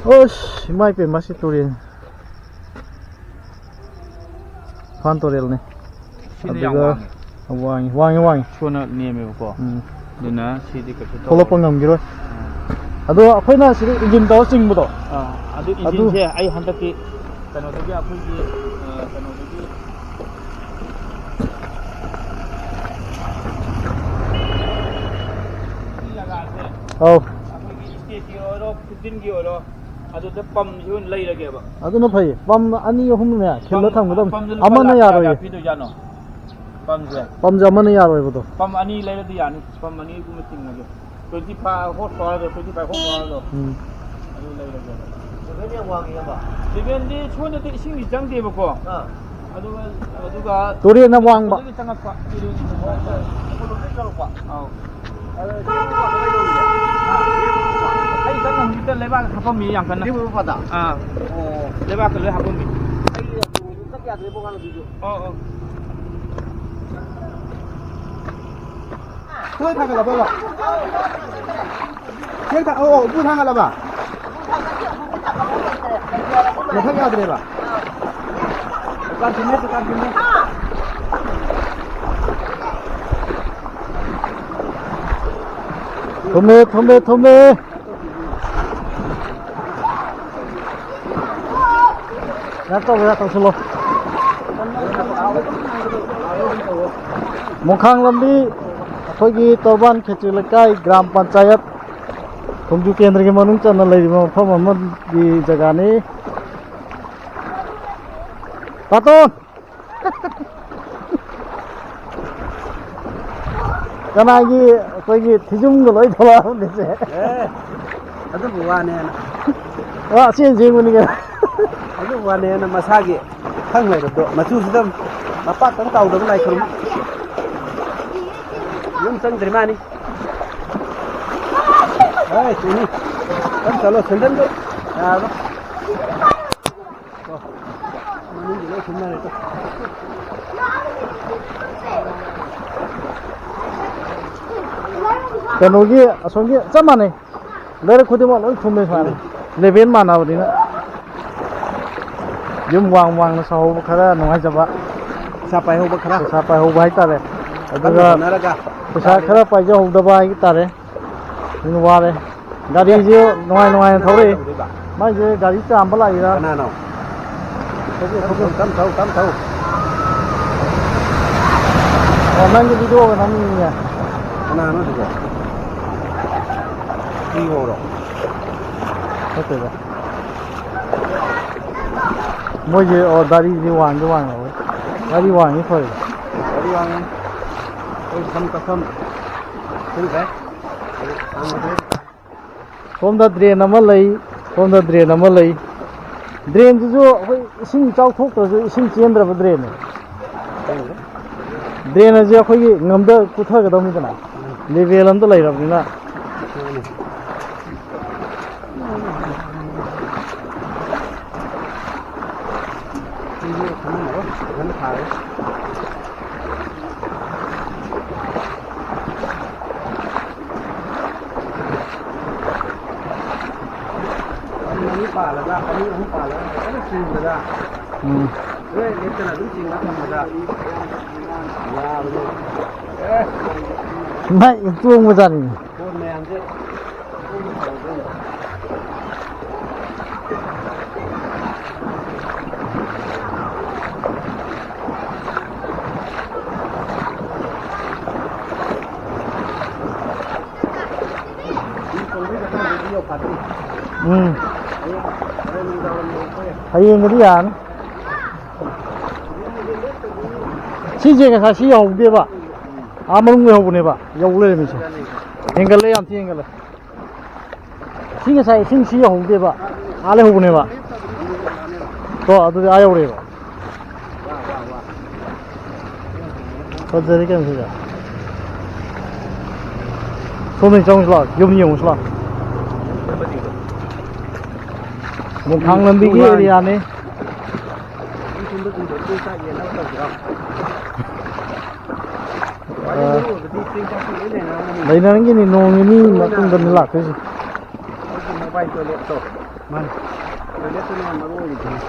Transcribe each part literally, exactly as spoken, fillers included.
ꯑꯁ, ꯏꯃꯥ ꯏꯄꯦꯝꯃ, ꯁꯤ ꯇꯨꯔꯦꯜ꯫ ꯏꯝꯐꯥꯜ ꯇꯨꯔꯦꯜꯅꯤ꯫ ꯁꯤꯅ ꯌꯥꯝ ꯑꯗꯨꯒ ꯋꯥꯡꯉꯦ꯫ ꯋꯥꯡꯉꯤ, ꯋꯥꯡꯉꯤ, ꯋꯥꯡꯉꯤ꯫ ꯁꯣꯟꯅ ꯅꯦꯝꯃꯦꯕꯀꯣ꯫ ꯎꯝ꯫ ꯑꯗꯨꯅ ꯁꯤꯗꯤ ꯀꯩꯁꯨ ꯊꯣꯛꯂꯛꯄ ꯇꯧꯔꯣꯏ꯫ ꯉꯝꯈꯤꯔꯣꯏ꯫ ꯑꯥ꯫ ꯑꯗꯣ ꯑꯩꯈꯣꯏꯅ ꯁꯤꯗ ꯏꯟꯖꯤꯟ ꯇꯧꯔ ꯆꯤꯡꯕꯗꯣ꯫ ꯑꯥ, ꯑꯗꯨ ꯑꯗꯨ ꯏꯟꯖꯤꯟꯁꯦ ꯑꯩ ꯍꯟꯗꯛꯀꯤ ꯀꯩꯅꯣꯗꯒꯤ ꯑꯩꯈꯣꯏꯒꯤ, ꯑ, ꯀꯩꯅꯣꯗꯒꯤ ꯁꯤ ꯖꯒꯥꯁꯦ ꯑꯧ꯫ ꯑꯩꯈꯣꯏꯒꯤ ꯁ꯭ꯇꯦꯠꯀꯤ ꯑꯣꯏꯔꯣ, ꯐꯤꯐꯇꯤꯟꯒꯤ ꯑꯣꯏꯔꯣ, ꯑꯗꯨꯗ ꯄꯝꯁꯤ ꯑꯣꯏꯅ ꯂꯩꯔꯒꯦꯕ꯫ ꯑꯗꯨꯅ ꯐꯩ꯫ ꯄꯝ ꯑꯅꯤ ꯑꯍꯨꯝꯅꯦ ꯈꯤꯜꯂ ꯄꯝ-, ꯊꯝꯒꯗꯕꯅꯤ꯫ ꯄꯝꯁꯦ ꯂꯨꯄꯥ ꯑꯃꯅ ꯂꯥꯛ ꯀꯌꯥ ꯌꯥꯔꯣꯏꯌꯦ꯫ ꯄꯤꯗꯣꯏꯖꯥꯠꯅꯣ? ꯄꯝꯁꯦ꯫ ꯄꯝꯁꯦ ꯑꯃꯅ ꯌꯥꯔꯣꯏꯕꯗꯣ꯫ ꯄꯝ ꯑꯅꯤ ꯂꯩꯔꯗꯤ ꯌꯥꯅꯤ꯫ ꯄꯝ ꯑꯅꯤꯒꯨꯝꯕ ꯆꯤꯡꯉꯒꯦ꯫ Twenty five horse power ꯗꯣ, twenty five horse power ꯗꯣ꯫ ꯎꯝ꯫ ꯑꯗꯨ ꯂꯩꯔꯒꯦ꯫ Level ꯌꯥꯝ ꯋꯥꯡꯉꯦ, ꯏꯌꯥꯝꯕ꯫ Level ꯗꯤ ꯁꯣꯝꯗꯗꯤ ꯏꯁꯤꯡꯗꯤ ꯆꯪꯗꯦꯕꯀꯣ꯫ ꯑꯥ꯫ ꯑꯗꯨꯒ, ꯑꯗꯨꯒ ꯇꯨꯔꯦꯟꯅ ꯋꯥꯡꯕ꯫ ꯑꯗꯨꯗꯒꯤ ꯆꯪꯉꯛꯄ꯫ ꯇꯨꯔꯦꯟꯒꯤ ꯋꯥꯡꯕ꯫ ꯑꯩꯈꯣꯏ ꯂꯣꯝꯗꯒꯤ ꯆꯪꯉꯛꯄ꯫ ꯑꯥꯎ꯫ ꯑꯗꯨ ꯆꯦꯡ ꯀꯃꯥꯏꯅ ꯇꯧꯔꯤꯒꯦ? ꯑꯩ ꯀꯟꯅ ꯍꯧꯖꯤꯛꯇ ꯂꯩꯕꯥꯛ ꯍꯥꯞꯄꯝꯃꯤ ꯌꯥꯝ ꯀꯟꯅ꯫ ꯁꯤ ꯃꯔꯨꯞ ꯄꯥꯗ? ꯑꯥ꯫ ꯑꯣ꯫ ꯂꯩꯕꯥꯛꯀ ꯂꯣꯏ ꯍꯥꯞꯄꯝꯃꯤ꯫ ꯑꯩ ꯆꯠ ꯌꯥꯗ꯭ꯔꯦꯕꯣ, ꯉꯥꯡꯅꯕꯤꯁꯨ꯫ ꯑꯣ, ꯑꯣ꯫ ꯊꯣꯏ ꯊꯥꯡꯒꯠꯂꯕꯕ? ꯊꯣꯏ ꯊꯥ-, ꯑꯣ, ꯑꯣ, ꯎꯄꯨ ꯊꯥꯡꯒꯠꯂꯕ? ꯃꯊꯛ ꯌꯥꯗ꯭ꯔꯦꯕ? ꯗꯨꯀꯥꯟ ꯊꯤꯟꯅꯤ, ꯗꯨꯀꯥꯟ ꯊꯤꯟꯅꯤ꯫ ꯊꯨꯝꯃꯦ, ꯊꯨꯝꯃꯦ, ꯊꯨꯝꯃꯦ꯫ ꯌꯥ ꯇꯧꯕ ꯌꯥ ꯇꯧꯁꯜꯂꯣ꯫ ꯃꯣꯡꯈꯥꯡ ꯂꯝꯕꯤ, ꯑꯩꯈꯣꯏꯒꯤ ꯇꯣꯔꯕꯥꯟ ꯈꯦꯇ꯭ꯔꯤ ꯂꯩꯀꯥꯏ ꯒ꯭ꯔꯥꯝ ꯄꯟꯆꯥꯌꯠ ꯈꯣꯡꯖꯨ ꯀꯦꯟꯗ꯭ꯔꯒꯤ ꯃꯅꯨꯡ ꯆꯟꯅ ꯂꯩꯔꯤꯕ ꯃꯐꯝ ꯑꯃꯒꯤ ꯖꯒꯥꯅꯤ꯫ ꯄꯥꯇꯣꯟ! ꯀꯅꯥꯒꯤ ꯑꯩꯈꯣꯏꯒꯤ ꯊꯤꯖꯨꯝꯒ ꯂꯣꯏ ꯊꯣꯛꯂꯛꯑꯕꯅꯤꯁꯦ? ꯑꯦ, ꯑꯗꯨꯕꯨ ꯋꯥꯅꯦꯅ꯫ ꯋꯥ ꯑꯁꯦꯡ ꯑꯁꯦꯡꯕꯅꯤ ꯀꯩꯅꯣ꯫ ꯑꯗꯨꯕꯨ ꯋꯥꯅꯦꯅ ꯃꯁꯥꯒꯤ ꯈꯪ ꯂꯩꯔꯕꯗꯣ꯫ ꯃꯆꯨꯁꯤꯗ ꯃꯄꯥ ꯈꯤꯇꯪ ꯆꯥꯎꯗꯕ ꯂꯥꯏ ꯈꯨꯔꯨꯝ꯫ ꯌꯨꯝ ꯆꯪꯗ꯭ꯔꯤ ꯃꯥꯅꯤ꯫ ꯍꯣꯏ, ꯆꯨꯅꯤ꯫ ꯈꯤꯇꯪ ꯆꯠꯂꯣ, ꯁꯦꯟꯗꯟꯗꯣ ꯌꯥꯔꯣꯏ꯫ ꯀꯩꯅꯣꯒꯤ ꯑꯁꯣꯝꯒꯤ ꯆꯞ ꯃꯥꯟꯅꯩ꯫ ꯂꯩꯔꯛ ꯈꯨꯗꯤꯡꯃꯛ ꯂꯣꯏ ꯊꯨꯝꯃꯦ ꯁꯨꯃꯥꯏꯅ꯫ ꯂꯦꯚꯦꯜ ꯃꯥꯟꯅꯕꯅꯤꯅ꯫ ꯌꯨꯝ ꯋꯥꯡ ꯋꯥꯡꯅ ꯁꯥꯍꯧꯕ ꯈꯔ ꯅꯨꯡꯉꯥꯏꯖꯕ꯫ ꯄꯩꯁꯥ ꯄꯥꯏꯍꯧꯕ ꯈꯔ꯫ ꯄꯩꯁꯥ ꯄꯥꯏꯍꯧꯕ ꯍꯥꯏꯇꯥꯔꯦ꯫ ꯀꯟꯅ ꯑꯗꯨꯒ ꯍꯣꯠꯅꯔꯒ ꯄꯩꯁꯥ ꯈꯔ ꯄꯥꯏꯖꯍꯧꯗꯕ ꯍꯥꯏꯇꯥꯔꯦ꯫ ꯑꯗꯨꯅ ꯋꯥꯔꯦ꯫ ꯒꯥꯔꯤꯁꯦ ꯅꯨꯡꯉꯥꯏ ꯅꯨꯡꯉꯥꯏꯅ ꯊꯧꯔꯛꯏ꯫ ꯀꯃꯥꯏꯅ ꯇꯧꯗꯣꯏꯕ? ꯃꯥꯏꯁꯦ ꯒꯥꯔꯤ ꯆꯥꯝꯕ ꯂꯥꯛꯏꯔꯥ? ꯀꯅꯥꯅꯣ? ꯊꯧꯖꯤꯜꯂꯨ, ꯊꯧꯖꯤꯜꯂꯨ, ꯇꯞ ꯊꯧ, ꯇꯞ ꯊꯧ꯫ ꯑꯣ, ꯅꯪꯒꯤ ꯚꯤꯗꯤꯑꯣꯒ ꯅꯝꯃꯤꯅꯦ꯫ ꯀꯅꯥꯅꯣ ꯑꯗꯨꯕꯣ? ꯄꯤꯌꯣꯔꯣ? ꯅꯠꯇꯦꯗ꯫ ꯃꯣꯏꯁꯦ, ꯑꯣ, ꯗꯥꯔꯤꯁꯦ ꯋꯥꯡꯗꯤ ꯋꯥꯡꯉꯦ꯫ ꯗꯥꯔꯤ ꯋꯥꯡꯉꯤ ꯐꯔꯦ꯫ ꯒꯥꯔꯤ ꯋꯥꯡꯉꯦ꯫ ꯑꯩꯈꯣꯏ ꯁꯝ ꯀꯛꯐꯝ ꯁꯤꯟꯈ꯭ꯔꯦ꯫ ꯁꯣꯝꯗ ꯗ꯭ꯔꯦꯟ ꯑꯃ ꯂꯩ, ꯁꯣꯝꯗ ꯗ꯭ꯔꯦꯟ ꯑꯃ ꯂꯩ꯫ ꯗ꯭ꯔꯦꯟꯁꯤꯁꯨ ꯑꯩꯈꯣꯏ ꯏꯁꯤꯡ ꯏꯆꯥꯎ ꯊꯣꯛꯇ꯭ꯔꯁꯨ ꯏꯁꯤꯡ ꯆꯦꯟꯗ꯭ꯔꯕ ꯗ꯭ꯔꯦꯟꯅꯦ꯫ ꯗ꯭ꯔꯦꯟ ꯑꯁꯤ ꯑꯩꯈꯣꯏꯒꯤ ꯉꯝꯗ ꯀꯨꯊꯒꯗꯧꯅꯤꯗꯅ, ꯂꯦꯚꯦꯜ ꯑꯝꯗ ꯂꯩꯔꯕꯅꯤꯅ꯫ ꯁꯤꯁꯨ ꯈꯪꯉꯝꯃꯔꯣꯏ, ꯐꯖꯅ ꯊꯥꯔꯦ꯫ ꯑꯅꯤ ꯑꯅꯤ ꯄꯥꯜꯂꯒ, ꯑꯅꯤ ꯑꯍꯨꯝ ꯄꯥꯜꯂꯒ ꯐꯖꯅ ꯆꯤꯡꯕꯗ ꯎꯝ꯫ ꯂꯣꯏ ꯂꯦꯞꯇꯅ ꯑꯗꯨꯝ ꯆꯤꯡꯉ ꯊꯝꯕꯗ ꯌꯥꯕꯅꯦ꯫ ꯑꯦ꯫ ꯃꯥꯏ ꯇꯣꯡꯕꯖꯥꯠꯅꯤ꯫ ꯄꯣꯠ ꯃꯌꯥꯝꯁꯦ ꯎꯝ꯫ ꯍꯌꯦꯡꯒꯗꯤ ꯌꯥꯔꯅꯤ꯫ ꯁꯤꯁꯦ ꯉꯁꯥꯏ ꯁꯤ ꯌꯧꯍꯧꯗꯦꯕ꯫ ꯑꯥ ꯃꯅꯨꯡ ꯌꯧꯍꯧꯕꯅꯦꯕ꯫ ꯌꯧ ꯂꯩꯔꯝꯃꯤꯁꯦ꯫ ꯍꯦꯟꯒꯠꯂꯦ, ꯌꯥꯝ ꯊꯤ ꯍꯦꯟꯒꯠꯂꯦ꯫ ꯁꯤ ꯉꯁꯥꯏ ꯏꯁꯤꯡ ꯁꯤ ꯌꯧꯍꯧꯗꯦꯕ꯫ ꯑꯥ ꯂꯩꯍꯧꯕꯅꯦꯕ꯫ ꯀꯣ, ꯑꯗꯨꯗꯤ ꯑꯥ ꯌꯧꯔꯦꯕ꯫ ꯐꯖꯔꯦ ꯀꯩꯅꯣ ꯁꯤꯗ꯫ ꯁꯣꯝꯗ ꯆꯪꯉꯨꯁꯤ ꯂꯥꯛꯑꯣ, ꯌꯨꯝ ꯌꯦꯡꯉꯨꯁꯤ ꯂꯥꯛꯑꯣ꯫ ꯃꯣꯡꯈꯥꯡ ꯂꯝꯕꯤꯒꯤ ꯑꯦꯔꯤꯌꯥꯅꯤ꯫ ꯑ, ꯂꯩꯅꯔꯝꯒꯤꯅꯤ, ꯅꯣꯡ ꯅꯤꯅꯤ ꯃꯇꯨꯡꯗꯅꯤ ꯂꯥꯛꯇꯣꯏꯁꯦ꯫ ꯃꯣꯕꯥꯏꯜ ꯇꯣꯏꯂꯦꯠꯇꯣ꯫ ꯃꯥꯅꯤ꯫ ꯇꯣꯏꯂꯦꯠꯇꯨꯅ ꯃꯔꯨ ꯑꯣꯏꯔꯤꯗꯨꯅꯤ꯫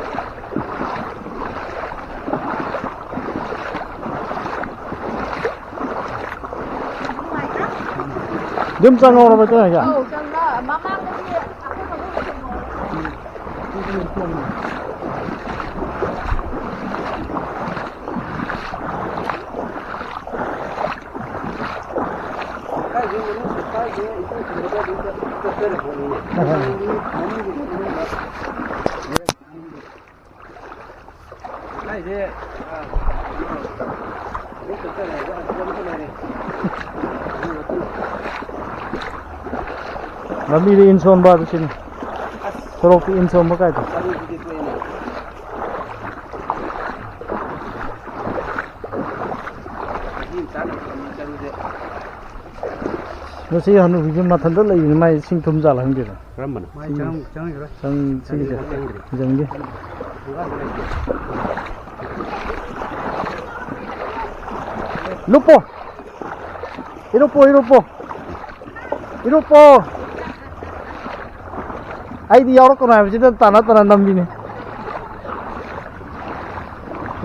ꯌꯨꯝ ꯆꯪꯍꯧꯔꯕ ꯏꯇꯩ ꯍꯣꯏꯒ? ꯑꯧ, ꯆꯪꯉ-, ꯃꯃꯥꯡꯗꯗꯤ ꯑꯩꯈꯣꯏ ꯃꯅꯨꯡꯗ ꯆꯪꯍꯧꯔꯦ꯫ ꯂꯝꯕꯤꯗ ꯏꯟ ꯁꯣꯟꯕ ꯑꯗꯨ ꯁꯤꯅꯤ꯫ ꯁꯣꯔꯣꯛꯇ ꯏꯟ ꯁꯣꯟꯕ ꯀꯥꯏꯗꯣ꯫ ꯃꯁꯤ ꯍꯅꯨꯕꯤꯁꯦ ꯃꯊꯟꯇ ꯂꯩꯕꯅꯤ, ꯃꯥꯏ ꯏꯁꯤꯡ ꯊꯨꯝ ꯖꯥꯠꯂ ꯈꯪꯗꯦꯗ꯫ ꯀꯔꯝꯕꯅꯣ? ꯃꯥꯏ ꯆꯪꯉꯝ-, ꯆꯪꯉꯝꯈꯤꯔꯣꯏ꯫ ꯆꯪ-, ꯁꯤꯒꯤꯁꯦ꯫ ꯆꯪꯗ꯭ꯔꯤ꯫ ꯌꯦꯡꯒꯦ꯫ ꯊꯣꯡꯒꯥꯟꯗ ꯂꯩꯇꯦ꯫ ꯂꯨꯞꯄꯣ꯫ ꯏꯔꯨꯞꯄꯣ, ꯏꯔꯨꯞꯄꯣ꯫ ꯏꯔꯨꯞꯄꯣ꯫ ꯑꯩꯗꯤ ꯌꯥꯎꯔꯛꯀꯅꯨ ꯍꯥꯏꯕꯁꯤꯗ ꯇꯥꯟꯅ ꯇꯥꯟꯅ ꯅꯝꯕꯤꯅꯤ꯫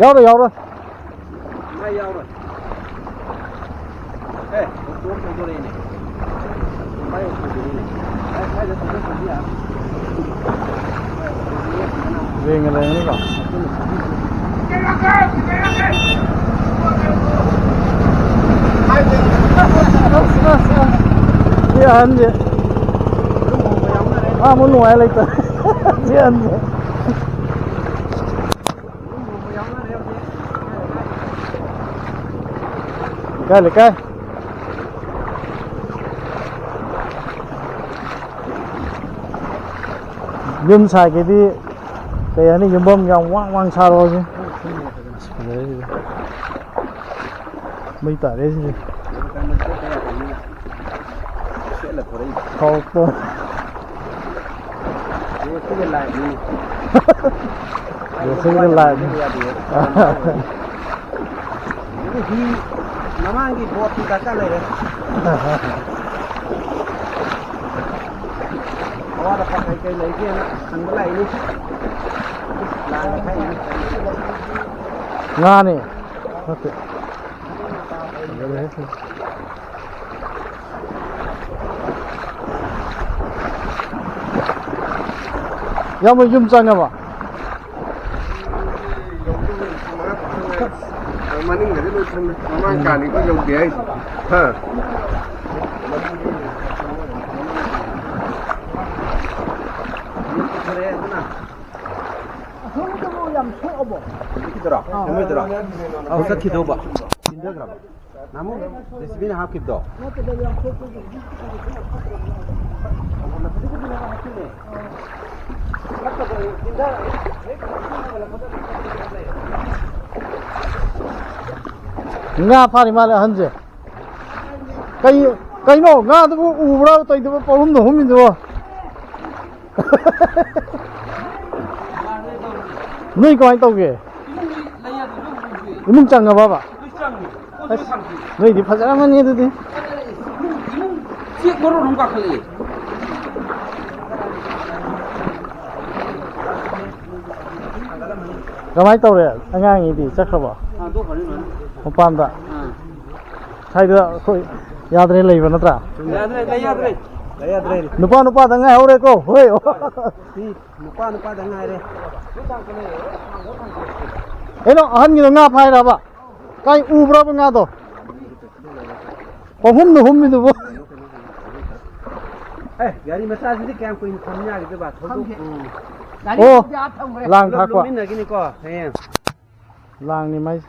ꯌꯥꯎꯔꯣꯏ, ꯌꯥꯎꯔꯣꯏ꯫ ꯃꯥ ꯌꯥꯎꯔꯣꯏ꯫ ꯑꯦ, ꯑꯣꯇꯣ ꯑꯃ ꯊꯧꯗꯣꯔꯛꯏꯅꯦ꯫ ꯃꯥꯏ ꯑꯣꯇꯣꯗꯨꯅꯤꯅꯦ꯫ ꯑꯦ, ꯁ꯭ꯋꯥꯏꯗ ꯊꯧꯗꯣꯛꯄꯗꯤ ꯌꯥꯔꯣꯏ꯫ ꯂꯦꯡꯉ ꯂꯩꯔꯝꯒꯅꯤꯀꯣ꯫ ꯁꯤ ꯑꯍꯟꯁꯦ꯫ ꯃꯥ ꯑꯃꯨꯛ ꯅꯨꯡꯉꯥꯏ ꯂꯩꯇꯔꯦ꯫ ꯁꯤ ꯑꯍꯟꯁꯦ꯫ ꯂꯩꯀꯥꯏ, ꯂꯩꯀꯥꯏ꯫ ꯌꯨꯝ ꯁꯥꯒꯦꯗꯤ ꯀꯩ ꯍꯥꯏꯅꯤ, ꯌꯨꯝꯐꯝ ꯌꯥꯝ ꯋꯥꯡ ꯋꯥꯡ ꯁꯥꯔꯣ ꯍꯧꯖꯤꯛ꯫ ꯑꯁ, ꯐꯖꯔꯦ ꯁꯤꯗꯤ꯫ ꯃꯩ ꯇꯥꯔꯦ ꯁꯤꯗꯤ꯫ ꯁꯦꯠꯂ ꯊꯣꯔꯛꯏ꯫ ꯍꯥꯎꯇ꯫ ꯖꯣꯁꯤꯒ ꯂꯥꯏꯐꯅꯤ꯫ ꯖꯣꯁꯤꯒ ꯂꯥꯏꯐꯅꯤ꯫ ꯑꯗꯨ ꯍꯤ ꯃꯃꯥꯡꯒꯤ ꯕꯣꯠꯇꯤ ꯗꯔꯀꯥꯔ ꯂꯩꯔꯦ꯫ ꯋꯥꯠ ꯑꯄꯥ ꯀꯩ ꯀꯩ ꯂꯩꯒꯦꯅ ꯍꯪꯕ ꯂꯥꯛꯏꯅꯤ꯫ ꯂꯥꯡꯒ ꯊꯛꯏꯅꯤ꯫ ꯉꯥꯅꯤ꯫ ꯅꯠꯇꯦ꯫ ꯏꯌꯥꯝꯕ ꯌꯨꯝ ꯆꯪꯉꯕ? ꯃꯅꯤꯡꯗꯗꯤ ꯂꯣꯏ ꯊꯝꯃꯦ꯫ ꯃꯃꯥꯡ ꯀꯥꯅꯤꯀꯣ ꯌꯧꯗꯦ ꯍꯥꯏꯁꯦ꯫ ꯍꯥ? ꯑꯁꯣꯝꯒꯤꯗꯨꯕꯨ ꯌꯥꯝ ꯁꯣꯛꯑꯕꯣ? ꯍꯧꯖꯤꯛꯀꯤꯗꯨꯔꯣ? ꯑꯥ꯫ ꯀꯩꯅꯣꯗꯨꯔꯣ? ꯑꯧ, ꯆꯠꯈꯤꯗꯧꯕ꯫ ꯊꯤꯟꯊꯈ꯭ꯔꯕ? ꯅꯍꯥꯟꯃꯨꯛ JCBꯅ ꯍꯥꯞꯈꯤꯕꯗꯣ? ꯅꯠꯇꯦꯗ, ꯌꯥꯝ ꯁꯣꯛꯄꯒꯤ ꯍꯧꯖꯤꯛꯀꯤꯗꯨꯗꯤ ꯈꯔ ꯐꯠꯇ꯭ꯔꯕꯅꯦ꯫ ꯍꯧꯖꯤꯛꯀꯤꯗꯨꯅ ꯍꯥꯞꯄꯤꯅꯦ꯫ ꯉꯥ ꯐꯥꯔꯤ ꯃꯥꯜꯂꯦ ꯑꯍꯟꯁꯦ꯫ ꯀꯩ-, ꯀꯩꯅꯣ ꯉꯥꯗꯨꯕꯨ ꯎꯕ꯭ꯔꯥ ꯇꯧꯔꯤꯗꯨꯕꯨ, ꯄꯥꯎꯍꯨꯝꯗ ꯍꯨꯝꯃꯤꯗꯨꯕꯨ? ꯅꯣꯏ ꯀꯃꯥꯏꯅ ꯇꯧꯒꯦ? ꯏꯃꯨꯡ ꯆꯪꯉꯕꯕ? ꯑꯁ, ꯅꯣꯏꯗꯤ ꯐꯖꯔꯝꯃꯅꯤ ꯑꯗꯨꯗꯤ꯫ ꯆꯦꯛ ꯃꯔꯣꯟ ꯑꯃ ꯀꯥꯈꯠꯂꯛꯑꯦ꯫ ꯀꯃꯥꯏꯅ ꯇꯧꯔꯦ? ꯑꯉꯥꯡꯒꯤꯗꯤ ꯆꯠꯈ꯭ꯔꯕꯣ? ꯑꯥ, ꯇꯣꯛꯈ꯭ꯔꯅꯤ ꯂꯣꯏꯅ꯫ ꯃꯄꯥꯟꯗ? ꯑꯥ꯫ ꯁ꯭ꯋꯥꯏꯗ ꯑꯩꯈꯣꯏ ꯌꯥꯗ꯭ꯔꯦ ꯂꯩꯕ ꯅꯠꯇ꯭ꯔꯥ? ꯌꯥꯗ꯭ꯔꯦ, ꯂꯩ ꯌꯥꯗ꯭ꯔꯦ꯫ ꯂꯩ ꯌꯥꯗ꯭ꯔꯦ꯫ ꯅꯨꯄꯥ ꯅꯨꯄꯥꯗ ꯉꯥꯏꯍꯧꯔꯦꯀꯣ꯫ ꯍꯣꯏ꯫ ꯁꯤ ꯅꯨꯄꯥ ꯅꯨꯄꯥꯗ ꯉꯥꯏꯔꯦ꯫ ꯀꯩꯅꯣ, ꯑꯍꯟꯒꯤꯗꯣ ꯉꯥ ꯐꯥꯏꯔꯕ? ꯀꯥꯏ ꯎꯕ꯭ꯔꯕ ꯉꯥꯗꯣ? ꯄꯥꯎꯍꯨꯝꯗ ꯍꯨꯝꯃꯤꯗꯨꯕꯨ꯫ ꯑꯦ, ꯒꯥꯔꯤ ꯃꯆꯥꯁꯤꯗꯤ ꯀꯌꯥꯝ ꯀꯨꯏꯅ ꯊꯝ ꯌꯥꯒꯗꯕ? ꯊꯧꯗꯣꯛ-, ꯈꯪꯗꯦ꯫ ꯎꯝ꯫ ꯒꯥꯔꯤ ꯑꯣ, ꯃꯆꯥ ꯊꯝꯈ꯭ꯔꯦ꯫ ꯂꯥꯡ ꯄꯨꯂꯞ ꯊꯥꯛꯄ꯫ ꯂꯨꯝꯃꯤꯟꯅꯒꯤꯅꯤꯀꯣ ꯍꯌꯦꯡ꯫ ꯂꯥꯡꯅꯤ ꯃꯥꯏꯁꯦ꯫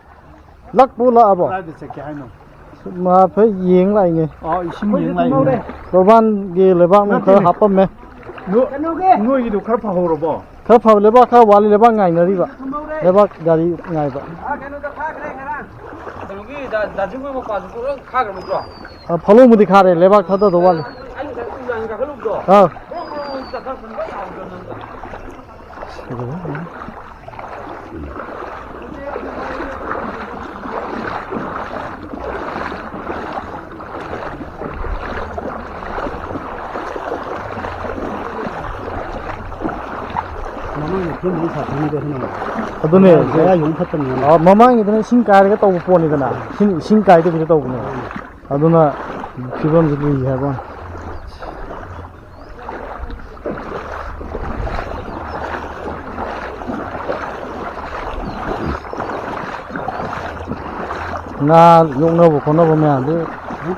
ꯂꯛꯄꯨ ꯂꯛꯑꯕꯣ? ꯀꯗꯥꯏꯗ ꯆꯠꯀꯦ ꯍꯥꯏꯅꯣ? ꯁꯨꯝ ꯍꯥꯏꯐꯦꯠ ꯌꯦꯡ ꯂꯥꯛꯏꯅꯦ꯫ ꯑꯣ, ꯏꯁꯤꯡ ꯌꯦꯡ ꯂꯥꯛꯏꯅꯦ꯫ ꯇꯣꯔꯕꯥꯟꯒꯤ ꯂꯩꯕꯥꯛ ꯅꯨꯡ ꯈꯔ ꯅꯠꯇꯦꯅꯦ꯫ ꯍꯥꯞꯄꯝꯃꯦ꯫ ꯅꯣ-, ꯀꯩꯅꯣꯒꯤ ꯅꯣꯏꯒꯤꯗꯣ ꯈꯔ ꯐꯍꯧꯔꯕꯣ? ꯈꯔ ꯐꯕ ꯂꯩꯕꯥꯛ ꯈꯔ ꯋꯥꯠꯂꯤ, ꯂꯩꯕꯥꯛ ꯉꯥꯏꯅꯔꯤꯕ꯫ ꯊꯝꯍꯧꯔꯦ꯫ ꯂꯩꯕꯥꯛ ꯒꯥꯔꯤ ꯉꯥꯏꯕ꯫ ꯑꯥ, ꯀꯩꯅꯣꯗ ꯐꯥꯈ꯭ꯔꯦ ꯉꯔꯥꯡ꯫ ꯀꯩꯅꯣꯒꯤ ꯗꯥ-, ꯗꯥ ꯖꯤꯡꯒꯣꯏ ꯃꯄꯥꯗꯨꯁꯨ ꯂꯣꯏ ꯐꯥꯈ꯭ꯔꯕ ꯅꯠꯇ꯭ꯔꯣ? ꯑ, ꯐꯂꯣꯡꯕꯨꯗꯤ ꯈꯥꯔꯦ, ꯂꯩꯕꯥꯛ ꯊꯥꯗꯗꯧ ꯋꯥꯠꯂꯤ꯫ ꯑꯩ ꯉꯁꯥꯏ ꯎ ꯂꯥꯡ ꯀꯥꯈꯠꯂꯨꯕꯗꯣ꯫ ꯑꯥ꯫ ꯕ꯭ꯔꯣꯡ ꯕ꯭ꯔꯣꯡ ꯆꯠꯊꯔꯛꯄꯅꯤ ꯂꯣꯏ ꯌꯥꯍꯧꯗꯅ꯫ ꯑꯗꯨꯅꯦ꯫ ꯃꯌꯥꯏ ꯌꯣꯡ ꯐꯠꯇꯕꯅꯤꯅ꯫ ꯑ, ꯃꯃꯥꯡꯒꯤꯗꯨꯅ ꯏꯁꯤꯡ ꯀꯥꯏꯔꯒ ꯇꯧꯕ ꯄꯣꯠꯅꯤꯗꯅ꯫ ꯏꯁꯤꯡ, ꯏꯁꯤꯡ ꯀꯥꯏꯗꯕꯤꯗ ꯇꯧꯕꯅꯦ꯫ ꯑꯗꯨꯅ ꯐꯤꯕꯝꯁꯤ ꯂꯨꯏ ꯍꯥꯏꯕ ꯋꯥꯅꯤ꯫ ꯉꯥ ꯌꯣꯛꯅꯕ ꯈꯣꯠꯅꯕ ꯃꯌꯥꯝꯗꯨ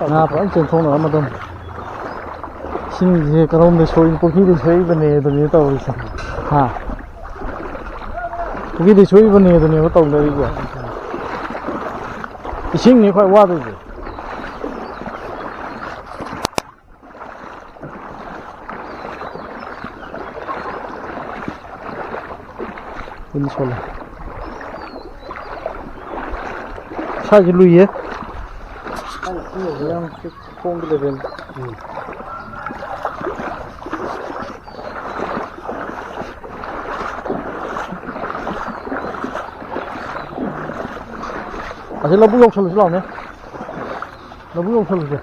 ꯉꯥ ꯐꯖꯅ ꯆꯦꯟꯊꯣꯛꯅꯔꯝꯃꯗꯝꯅꯤ꯫ ꯏꯁꯤꯡꯁꯦ ꯀꯔꯣꯝꯗ ꯁꯣꯛꯏ, ꯄꯨꯈ꯭ꯔꯤꯗ ꯁꯣꯛꯏꯕꯅꯦ ꯑꯗꯨꯅꯦ ꯇꯧꯔꯤꯁꯦ꯫ ꯍꯥ? ꯄꯨꯈ꯭ꯔꯤꯗ ꯁꯣꯛꯏꯕꯅꯦ ꯑꯗꯨꯅꯦꯕ ꯇꯧꯅꯔꯤꯁꯦ꯫ ꯏꯁꯤꯡꯅꯤ ꯈ꯭ꯋꯥꯏ ꯋꯥꯗꯣꯏꯁꯦ꯫ ꯏꯟ ꯁꯣꯜꯂꯦ꯫ ꯁ꯭ꯋꯥꯏꯁꯦ ꯂꯨꯏꯌꯦ꯫ ꯌꯥꯝ ꯈꯣꯡꯗ ꯂꯩꯔꯦꯅꯦ꯫ ꯎꯝ꯫ ꯑꯁꯤ ꯂꯧꯕꯨꯛ ꯌꯧꯁꯜꯂꯨꯁꯤ ꯂꯥꯎꯅꯦ꯫ ꯂꯧꯕꯨꯛ ꯌꯧꯁꯜꯂꯨꯁꯦ꯫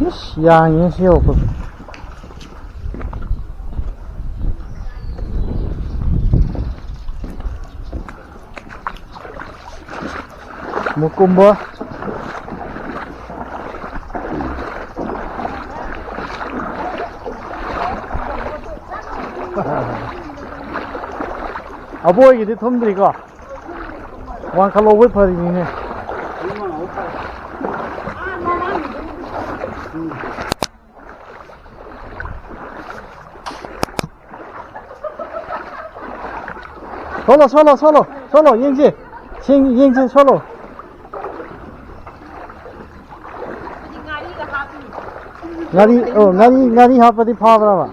ꯏꯁ, ꯌꯥꯡꯉꯤꯍꯦ ꯁꯤ ꯌꯧꯔꯛꯄꯗ꯫ ꯃꯨꯀꯨꯝꯕ꯫ ꯑꯕꯣꯏꯒꯤꯗꯤ ꯊꯨꯝꯗ꯭ꯔꯤꯀꯣ? ꯋꯥꯡꯈꯠꯍꯧꯕꯩ ꯐꯔꯤꯅꯤꯅꯦ꯫ ꯁꯣꯂꯣ, ꯁꯣꯂꯣ, ꯁꯣꯂꯣ, ꯁꯣꯂꯣ, ꯌꯦꯡꯁꯤ꯫ ꯁꯦꯡ-, ꯌꯦꯡꯁꯤ, ꯁꯣꯂꯣ꯫ ꯉꯥꯔꯤ, ꯑꯣ, ꯉꯥꯔꯤ, ꯉꯥꯔꯤ ꯍꯥꯞꯄꯗꯤ ꯐꯥꯕ꯭ꯔꯕ?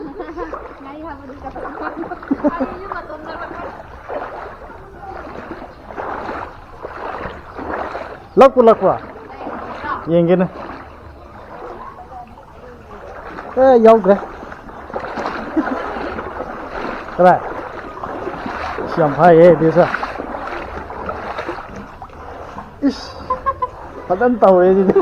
ꯂꯛꯄꯨ ꯂꯛꯄ꯭ꯔꯣ? ꯑꯦ, ꯌꯥꯎꯗ꯭ꯔꯦ꯫ ꯀꯗꯥꯏ? ꯑꯁ, ꯌꯥꯝ ꯐꯥꯏꯍꯦ, ꯕꯦꯁ꯫ ꯏꯁ, ꯐꯖꯅ ꯇꯧꯔꯦ ꯑꯗꯨꯗꯤ꯫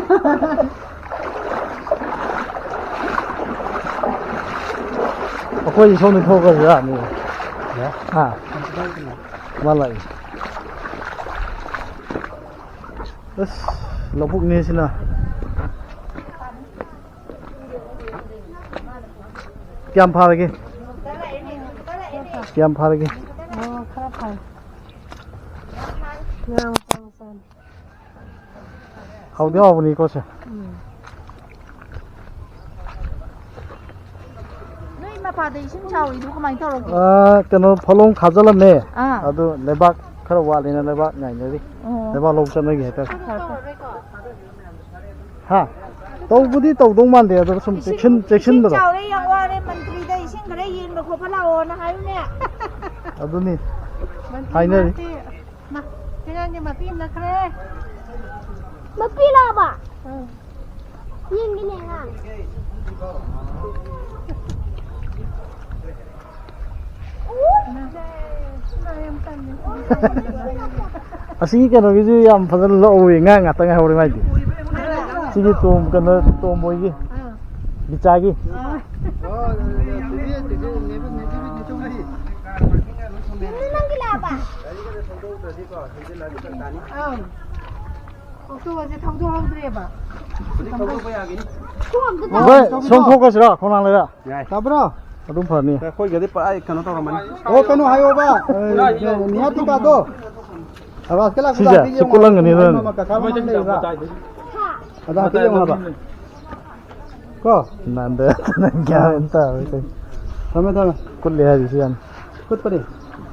ꯑꯩꯈꯣꯏꯗꯤ ꯁꯣꯝꯗ ꯊꯣꯛꯈ꯭ꯔꯁꯤꯔꯥ ꯃꯤ? ꯍꯥ? ꯃꯥ ꯂꯥꯛꯏ꯫ ꯑꯁ, ꯂꯧꯕꯨꯛꯅꯦ ꯁꯤꯅ꯫ ꯀꯌꯥꯝ ꯐꯥꯔꯒꯦ? ꯀꯌꯥꯝ ꯐꯥꯔꯒꯦ? ꯑꯣ, ꯈꯔ ꯐꯥꯔꯦ꯫ ꯉꯥ ꯃꯆꯥ ꯃꯆꯥꯅꯤ꯫ ꯍꯥꯎꯗꯤ ꯍꯥꯎꯕꯅꯤꯀꯣ ꯁꯦ꯫ ꯎꯝ꯫ ꯅꯣꯏ ꯃꯄꯥꯗ ꯏꯁꯤꯡ ꯆꯥꯎꯔꯤꯗꯨ ꯀꯃꯥꯏꯅ ꯇꯧꯔꯒꯦ? ꯑꯥ, ꯀꯩꯅꯣ, ꯐꯂꯣꯡ ꯈꯥꯖꯤꯜꯂꯝꯃꯦ꯫ ꯑꯥ꯫ ꯑꯗꯨ ꯂꯩꯕꯥꯛ ꯈꯔ ꯋꯥꯠꯂꯦꯅ ꯂꯩꯕꯥꯛ ꯉꯥꯏꯅꯔꯤ꯫ ꯑꯣ꯫ ꯂꯩꯕꯥꯛ ꯂꯧ ꯆꯠꯅꯒꯦ ꯍꯥꯏꯇꯥꯔꯦ꯫ ꯐꯔꯦ, ꯐꯔꯦ꯫ ꯍꯥ? ꯇꯧꯕꯨꯗꯤ ꯇꯧꯗꯧ ꯃꯥꯟꯗꯦ, ꯑꯗꯣ ꯁꯨꯝ ꯏꯁꯤꯡ, ꯆꯦꯛꯁꯤꯟ-, ꯏꯁꯤꯡ ꯆꯦꯛꯁꯤꯟꯕꯗꯣ꯫ ꯆꯥꯎꯔꯦ ꯌꯥꯝ ꯋꯥꯔꯦ, ꯃꯟꯇ꯭ꯔꯤꯗ ꯏꯁꯤꯡ ꯈꯔ ꯌꯦꯟꯕ ꯈꯣꯠꯄ ꯂꯥꯛꯑꯣꯅ ꯍꯥꯏꯌꯨꯅꯦ꯫ ꯑꯗꯨꯅꯤ꯫ ꯃꯟꯇ꯭ꯔꯤ ꯍꯥꯏꯅꯔꯤ꯫ ꯃꯥꯁꯤ ꯃꯥ, ꯊꯦꯡꯒꯥꯟꯒꯤ ꯃꯄꯤ ꯑꯃ ꯅꯛꯈ꯭ꯔꯦ꯫ ꯃꯄꯤ ꯂꯥꯛꯑꯕ? ꯎꯝ꯫ ꯌꯦꯡꯒꯦꯅꯦ ꯑꯉꯥꯡ꯫ ꯑꯁꯤꯒꯤ ꯀꯩꯅꯣꯒꯤꯁꯨ ꯌꯥꯝ ꯐꯖꯅ ꯂꯧꯍꯧꯋꯤ, ꯉꯥ ꯉꯥꯛꯇ ꯉꯥꯏꯍꯧꯔꯦ ꯃꯥꯏꯗꯤ꯫ ꯁꯤꯒꯤ ꯇꯣꯝ-, ꯀꯩꯅꯣ, ꯇꯣꯝꯕꯣꯏꯒꯤ꯫ ꯑꯥ꯫ ꯕꯤꯆꯥꯒꯤ꯫ ꯑꯥ꯫ ꯅꯪꯒꯤ ꯂꯥꯛꯑꯕ? ꯑꯪ꯫ ꯑꯣꯛꯇꯣꯁꯦ ꯊꯧꯗꯣꯛꯍꯧꯗ꯭ꯔꯦꯕ꯫ ꯍꯧꯖꯤꯛ ꯊꯧꯗꯣꯛꯄ ꯌꯥꯒꯤꯅꯤ꯫ ꯊꯣꯡ ꯑꯝꯇ ꯍꯣꯏ, ꯁꯣꯝ ꯊꯣꯛꯈ꯭ꯔꯁꯤꯔꯣ, ꯈꯣꯡꯅꯥꯡ ꯂꯩꯔ? ꯌꯥꯏ꯫ ꯇꯥꯕ꯭ꯔꯣ? ꯑꯗꯨꯝ ꯐꯅꯤ꯫ ꯑꯩꯈꯣꯏꯒꯗꯤ ꯄꯨꯔꯥ ꯀꯩꯅꯣ ꯇꯧꯔꯝꯃꯅꯤ꯫ ꯑꯣ, ꯀꯩꯅꯣ ꯍꯥꯏꯌꯣꯕ, ꯑꯦ, ꯅꯤꯍꯥ ꯇꯤꯀꯥꯗꯣ꯫ ꯑꯕꯥꯁꯀ ꯂꯥꯛꯄꯗ ꯁꯤꯁꯦ, ꯍꯥꯏꯐꯦꯠ ꯁꯤ ꯌꯦꯡꯉꯣ꯫ ꯀꯨꯠꯂꯝꯒꯅꯤ ꯑꯗꯨꯅꯅꯦ꯫ ꯃꯃꯥ ꯀꯀꯥ ꯃꯃꯥꯡ ꯂꯩꯕ꯭ꯔꯥ? ꯑꯗ ꯍꯥꯏꯐꯦꯠ ꯌꯦꯡꯉꯣ ꯍꯥꯏꯕ꯫ ꯀꯣ? ꯅꯥꯟꯗ ꯒ꯭ꯌꯥꯟ ꯑꯃ ꯇꯥꯔꯣꯏ ꯇꯧꯏ꯫ ꯊꯝꯃꯦ, ꯊꯝꯃꯦ꯫ ꯀꯨꯠꯂꯦ ꯍꯥꯏꯔꯤꯁꯤ ꯌꯥꯅꯤ꯫ ꯀꯨꯠꯄꯅꯦ꯫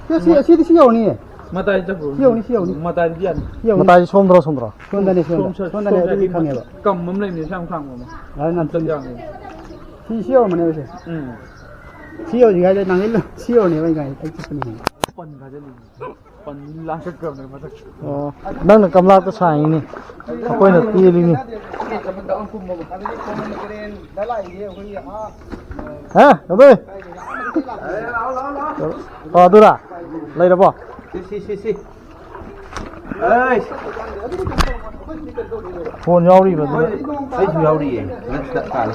ꯁꯤ, ꯁꯤ, ꯑꯁꯤꯗꯤ ꯁꯤ ꯌꯧꯅꯤꯌꯦ꯫ ꯃꯇꯥꯏ ꯆꯠꯈ꯭ꯔꯣ꯫ ꯁꯤ ꯌꯧꯅꯤ, ꯁꯤ ꯌꯧꯅꯤ꯫ ꯃꯇꯥꯏꯗꯤ ꯌꯥꯅꯤ꯫ ꯁꯤ ꯌꯧꯅꯤ꯫ ꯃꯇꯥꯏ ꯁꯣꯝꯗ꯭ꯔꯣ, ꯁꯣꯝꯗ꯭ꯔꯣ? ꯁꯣꯝꯗꯅꯦ, ꯁꯣꯝꯗ꯫ ꯁꯣꯝ ꯁ-, ꯁꯣꯝꯗꯅꯦ, ꯁꯣꯝ ꯑꯗꯨꯗꯤ ꯁ-, ꯈꯪꯉꯦꯕ꯫ ꯀꯝ ꯑꯃ ꯂꯩꯕꯅꯦ, ꯁꯤ ꯌꯥꯝ ꯁꯥꯡꯕ ꯑꯃ꯫ ꯌꯥꯔꯦ, ꯅꯥꯟꯊꯣꯛ꯫ ꯌꯥꯅꯤ꯫ ꯁꯤ, ꯁꯤ ꯌꯧꯔꯝꯃꯅꯦꯕ ꯁꯦ꯫ ꯎꯝ꯫ ꯁꯤ ꯌꯧꯗ꯭ꯔꯤꯉꯩꯗ ꯅꯪ ꯁꯤ ꯌꯧꯔꯅꯦꯕ ꯑꯩ ꯉꯥꯏ-, ꯑꯩ ꯆꯠꯄꯅꯤ꯫ ꯄꯟ ꯐꯥꯖꯤꯜꯂꯤꯅꯦ꯫ ꯄꯟ ꯂꯥꯡꯈꯠꯈ꯭ꯔꯕꯅꯦ ꯃꯊꯛ꯫ ꯑꯣ, ꯅꯪꯅ ꯀꯝꯂꯥꯛꯇ ꯁꯥꯡꯉꯤꯅꯦ, ꯑꯩꯈꯣꯏꯅ ꯇꯦꯜꯂꯤꯅꯤ꯫ ꯍꯥ? ꯀꯝꯗꯧꯏ? ꯑꯣ, ꯑꯗꯨꯔꯥ? ꯂꯩꯔꯕꯣ? ꯁꯤ, ꯁꯤ, ꯁꯤ, ꯁꯤ꯫ ꯑꯩ, ꯐꯣꯟ ꯌꯥꯎꯔꯤꯕ ꯑꯗꯨꯅ꯫ ꯑꯩꯁꯨ ꯌꯥꯎꯔꯤꯌꯦ꯫ ꯅꯪ ꯁꯤꯗ ꯄꯥꯜꯂꯦ꯫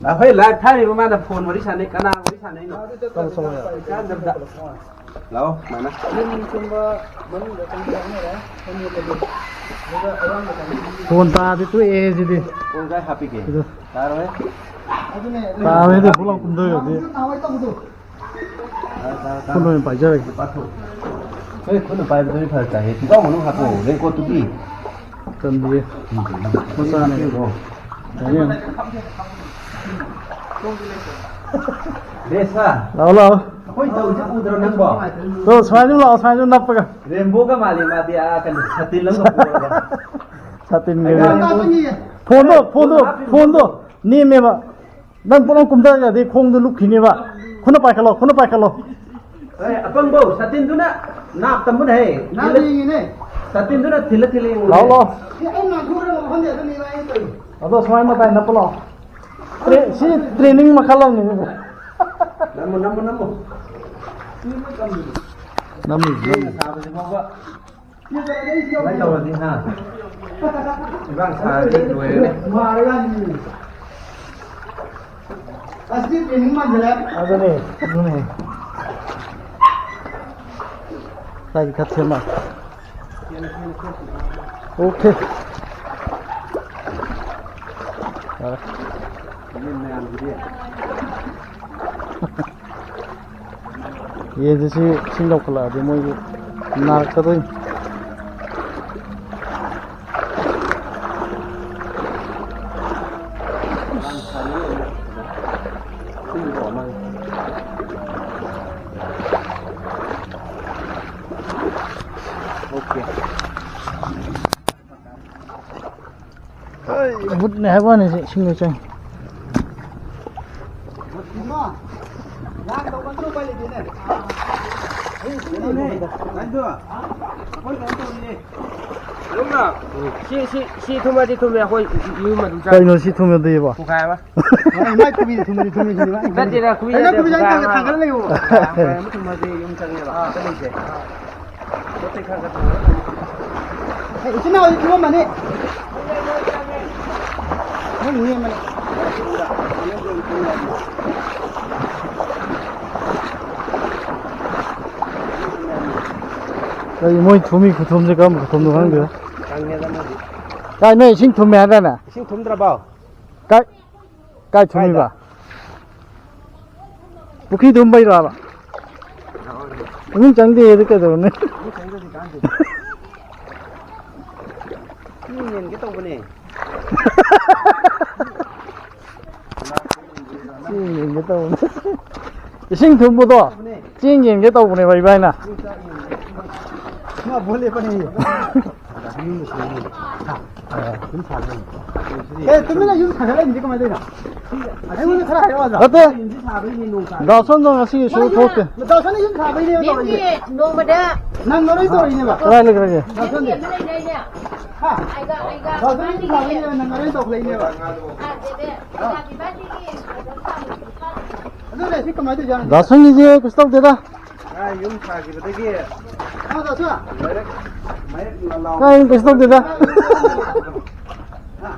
ꯑꯩꯈꯣꯏ ꯂꯥꯏꯚ ꯊꯥꯔꯤꯕ ꯃꯥꯅ ꯐꯣꯟ ꯋꯥꯔꯤ ꯁꯥꯟꯅꯩ꯫ ꯀꯅꯥ ꯋꯥꯔꯤ ꯁꯥꯟꯅꯩꯅꯣ? ꯆꯠꯂꯣ, ꯆꯠꯂꯣ, ꯌꯥꯔꯦ꯫ ꯀꯥꯟꯗꯕꯗ꯫ ꯂꯥꯛꯑꯣ, ꯃꯥꯅ꯫ ꯐꯣꯟ ꯇꯥꯔꯗꯤ ꯇꯣꯛꯑꯦ ꯁꯤꯗꯤ꯫ ꯐꯣꯟ ꯀꯥꯏ ꯍꯥꯞꯄꯤꯒꯦ? ꯁꯤꯗ꯫ ꯇꯥꯔꯣꯏ꯫ ꯇꯥꯔꯣꯏꯗ, ꯄꯨꯂꯞ ꯀꯨꯝꯊꯔꯗꯤ꯫ ꯈꯨꯠ ꯑꯣꯏꯅ ꯄꯥꯏꯖꯔꯒꯦ꯫ ꯄꯥꯊꯣꯛ꯫ ꯍꯣꯏ, ꯈꯨꯠꯅ ꯄꯥꯏꯕꯗꯨꯗꯤ ꯐꯔꯛ ꯇꯥꯏꯍꯦ꯫ ꯄꯨꯡꯀꯥꯎ ꯃꯅꯨꯡ ꯍꯥꯞꯄꯣ, ꯔꯦꯟꯀꯣꯠꯇꯨꯗꯤ꯫ ꯆꯟꯗꯤꯌꯦ꯫ ꯃꯆꯥꯅꯦ꯫ ꯌꯥꯅꯤ, ꯌꯥꯅꯤ꯫ ꯕꯦꯁ ꯁꯥ꯫ ꯂꯥꯛꯑꯣ, ꯂꯥꯛꯑꯣ꯫ ꯑꯩꯈꯣꯏ ꯇꯧꯔꯤꯁꯦ ꯎꯗ꯭ꯔꯣ ꯅꯪꯕꯣ? ꯇꯣ, ꯁꯨꯃꯥꯏꯅ ꯂꯥꯛꯑꯣ, ꯁꯨꯃꯥꯏꯅ ꯅꯞꯄꯒ꯫ ꯔꯦꯝꯕꯣꯒ ꯃꯥꯜꯂꯤ ꯃꯥꯗꯤ, ꯑꯥ, ꯀꯩꯅꯣ, ꯁꯥꯇꯤꯟ ꯑꯃꯒ ꯄꯨꯔꯒ꯫ ꯁꯥꯇꯤꯟꯒ꯫ ꯍꯩꯃꯥ꯫ ꯐꯣꯟꯗꯣ, ꯐꯣꯟꯗꯣ, ꯐꯣꯟꯗꯣ ꯅꯦꯝꯃꯦꯕ꯫ ꯅꯪ ꯄꯨꯂꯞ ꯀꯨꯝꯊꯔꯒꯗꯤ ꯈꯣꯡꯗꯣ ꯂꯨꯞꯈꯤꯅꯦꯕ꯫ ꯈꯨꯠꯅ ꯄꯥꯏꯈꯠꯂꯣ, ꯈꯨꯠꯅ ꯄꯥꯏꯈꯠꯂꯣ꯫ ꯑꯦ, ꯑꯄꯪꯕꯧ, ꯁꯥꯇꯤꯟꯗꯨꯅ ꯅꯥꯞ ꯇꯝꯕꯅ ꯍꯦ꯫ ꯅꯥꯞ ꯌꯦꯡꯉꯤꯅꯦ꯫ ꯁꯥꯇꯤꯟꯗꯨꯅ ꯊꯤꯜꯂ ꯊꯤꯜꯂ ꯌꯦꯡꯉꯨꯅꯦ꯫ ꯂꯥꯛꯑꯣ, ꯂꯥꯛꯑꯣ꯫ ꯁꯤ ꯑꯩ ꯅꯥꯟꯊꯣꯛꯈ꯭ꯔꯕ ꯈꯪꯗꯦ, ꯑꯗꯨꯅꯦꯕ ꯑꯩꯅ ꯇꯧꯔꯤꯁꯦ꯫ ꯑꯗꯣ ꯁꯨꯃꯥꯏꯅ ꯃꯇꯥꯏ ꯅꯞꯄ ꯂꯥꯛꯑꯣ꯫ ꯇ꯭ꯔꯦ-, ꯁꯤ ꯇ꯭ꯔꯦꯅꯤꯡ ꯃꯈꯜ ꯑꯃꯅꯤ꯫ ꯅꯝꯃꯣ, ꯅꯝꯃꯣ, ꯅꯝꯃꯣ꯫ ꯅꯝꯃꯤ, ꯅꯝꯃꯤ꯫ ꯁꯥꯕꯁꯤ ꯐꯥꯎꯕ꯫ ꯁꯨꯃꯥꯏꯅ ꯇꯧꯔꯗꯤ, ꯍꯥ? ꯏꯕꯥꯡ ꯁꯥꯔꯗꯤ ꯂꯣꯏꯔꯦꯅꯦ꯫ ꯑꯗꯨꯅꯦ, ꯑꯗꯨꯅꯦ꯫ ꯁ꯭ꯋꯥꯏꯗ ꯈꯔ ꯁꯦꯝꯃ꯫ ꯑꯣꯀꯦ꯫ ꯌꯥꯔꯦ꯫ ꯌꯦꯟꯁꯦ ꯁꯤ ꯏꯁꯤꯡ ꯂꯧꯈꯠꯂꯛꯑꯗꯤ ꯃꯣꯏꯁꯨ ꯅꯥꯔꯛꯀꯗꯣꯏꯅꯤ꯫ ꯑꯣꯀꯦ꯫ ꯍꯩ, ꯕꯨꯠꯅꯦ ꯍꯥꯏꯕ ꯋꯥꯅꯤ, ꯁꯤ ꯏꯁꯤꯡꯗ ꯆꯪꯉꯤ꯫ ꯁꯤ, ꯁꯤ, ꯁꯤ ꯊꯨꯝꯃꯗꯤ ꯊꯨꯝꯃꯦ, ꯑꯩꯈꯣꯏ ꯌꯨꯝ ꯑꯗꯨꯝ ꯆꯥ-, ꯀꯩꯅꯣ ꯁꯤ ꯊꯨꯝꯃꯗꯤꯕꯣ? ꯄꯨꯈꯥꯏ ꯑꯃ꯫ ꯃꯥꯏ ꯈꯨꯕꯤꯗꯤ ꯊꯨꯝꯃꯗꯤ ꯊꯨꯝꯃꯤ ꯁꯤꯗꯤ ꯃꯥ꯫ ꯅꯠꯇꯦꯗ, ꯈꯨꯕꯤ ꯀꯩꯅꯣ ꯅꯠꯇꯦ, ꯈꯨꯕꯤ ꯄꯨꯈꯥꯏ ꯆꯪꯉꯒ ꯑꯃ꯫ ꯊꯥꯡꯒꯠꯂ ꯂꯩꯌꯣ꯫ ꯄꯨꯈꯥꯏ ꯑꯃ ꯊꯨꯝꯃꯗꯤ ꯌꯨꯝ ꯆꯪꯉꯦꯕ, ꯑꯥ꯫ ꯆꯠꯂꯤꯁꯦ꯫ ꯏꯆꯤꯟ ꯏꯅꯥꯎꯗꯤ ꯊꯨꯝꯃꯝꯃꯅꯤ꯫ ꯅꯣꯏ ꯅꯦꯝꯕꯅꯤ꯫ ꯀꯩ ꯃꯣꯏ ꯊꯨꯝꯃꯤ ꯈꯨꯊꯨꯝꯁꯦ ꯀꯔꯝꯕ ꯈꯨꯊꯨꯝꯅꯣ ꯈꯪꯗꯦꯗ꯫ ꯀꯪꯉꯦꯗ ꯃꯣꯏꯗꯤ꯫ ꯀꯥꯏ ꯅꯣꯏ ꯏꯁꯤꯡ ꯊꯨꯝꯃꯦ ꯍꯥꯏꯗꯥꯏꯅꯦ? ꯏꯁꯤꯡ ꯊꯨꯝꯗ꯭ꯔꯕꯣ? ꯀꯥꯏ, ꯀꯥꯏ ꯊꯨꯝꯃꯤꯕ? ꯀꯥꯏꯗ? ꯄꯨꯈ꯭ꯔꯤ ꯊꯨꯝꯕꯩꯔꯣꯕ? ꯏꯃꯨꯡ ꯆꯪꯗꯦ ꯑꯗꯨ ꯀꯩꯗꯧꯔꯨꯅꯤ? ꯏꯃꯨꯡ ꯆꯪꯗ꯭ꯔꯗꯤ ꯀꯥꯟꯗꯦ꯫ ꯃꯤ ꯌꯦꯟꯒꯦ ꯇꯧꯕꯅꯦ꯫ ꯆꯦꯡ ꯌꯦꯟꯒꯦ ꯇꯧꯕꯅꯦ꯫ ꯏꯁꯤꯡ ꯊꯨꯝꯕꯗꯣ ꯆꯦꯡ ꯌꯦꯟꯒꯦ ꯇꯧꯕꯅꯦꯕ ꯏꯕꯥꯏꯅ꯫ ꯃꯥ ꯕꯣꯜ ꯂꯦꯞꯄꯅꯤ꯫ ꯑꯦ, ꯇꯨꯃꯤꯟꯅ ꯌꯨꯝ ꯁꯥꯒꯠꯂꯛꯏꯁꯤꯗꯤ ꯀꯃꯥꯏꯅ ꯇꯧꯔꯤꯅꯣ? ꯑꯩꯉꯣꯟꯗ ꯈꯔ ꯍꯥꯏꯔꯛꯑꯣ, ꯑꯣꯖꯥ꯫ ꯅꯠꯇꯦ꯫ ꯗꯥꯁꯣꯟꯗꯣ ꯉꯁꯤꯒꯤ ꯁꯣꯏ ꯊꯣꯛꯇꯦ꯫ ꯗꯥꯁꯣꯟꯅ ꯌꯨꯝ ꯁꯥꯕꯩꯅꯦꯕ ꯇꯧꯔꯤꯁꯦ꯫ ꯅꯣꯡꯃꯗ ꯅꯪ ꯂꯣꯏ ꯇꯧꯔꯤꯅꯦꯕ꯫ ꯀꯗꯥꯏ ꯂꯩꯈ꯭ꯔꯒꯦ? ꯗꯥꯁꯣꯟꯗꯤ꯫ ꯍꯥ? ꯗꯥꯁꯣꯟꯅ ꯌꯨꯝ ꯁꯥꯕꯩꯅꯦꯕ ꯅꯪ ꯂꯣꯏ ꯇꯧꯈꯠꯂꯛꯏꯅꯦꯕ꯫ ꯑꯗꯨꯅꯦ ꯁꯤ ꯀꯃꯥꯏꯅ ꯇꯧꯖꯥꯠꯅꯣ? ꯗꯥꯁꯣꯟꯒꯤꯁꯦ ꯀꯩꯁꯨ ꯇꯧꯗꯦꯗ꯫ ꯉꯥ ꯌꯨꯝ ꯁꯥꯈꯤꯕꯗꯒꯤ ꯍꯥ, ꯗꯥꯁꯣꯟ? ꯃꯩꯔꯛ, ꯃꯩꯔꯛ ꯂꯥꯎ-, ꯀꯥꯏ ꯀꯩꯁꯨ ꯇꯧꯗꯦꯗ꯫ ꯍꯥ?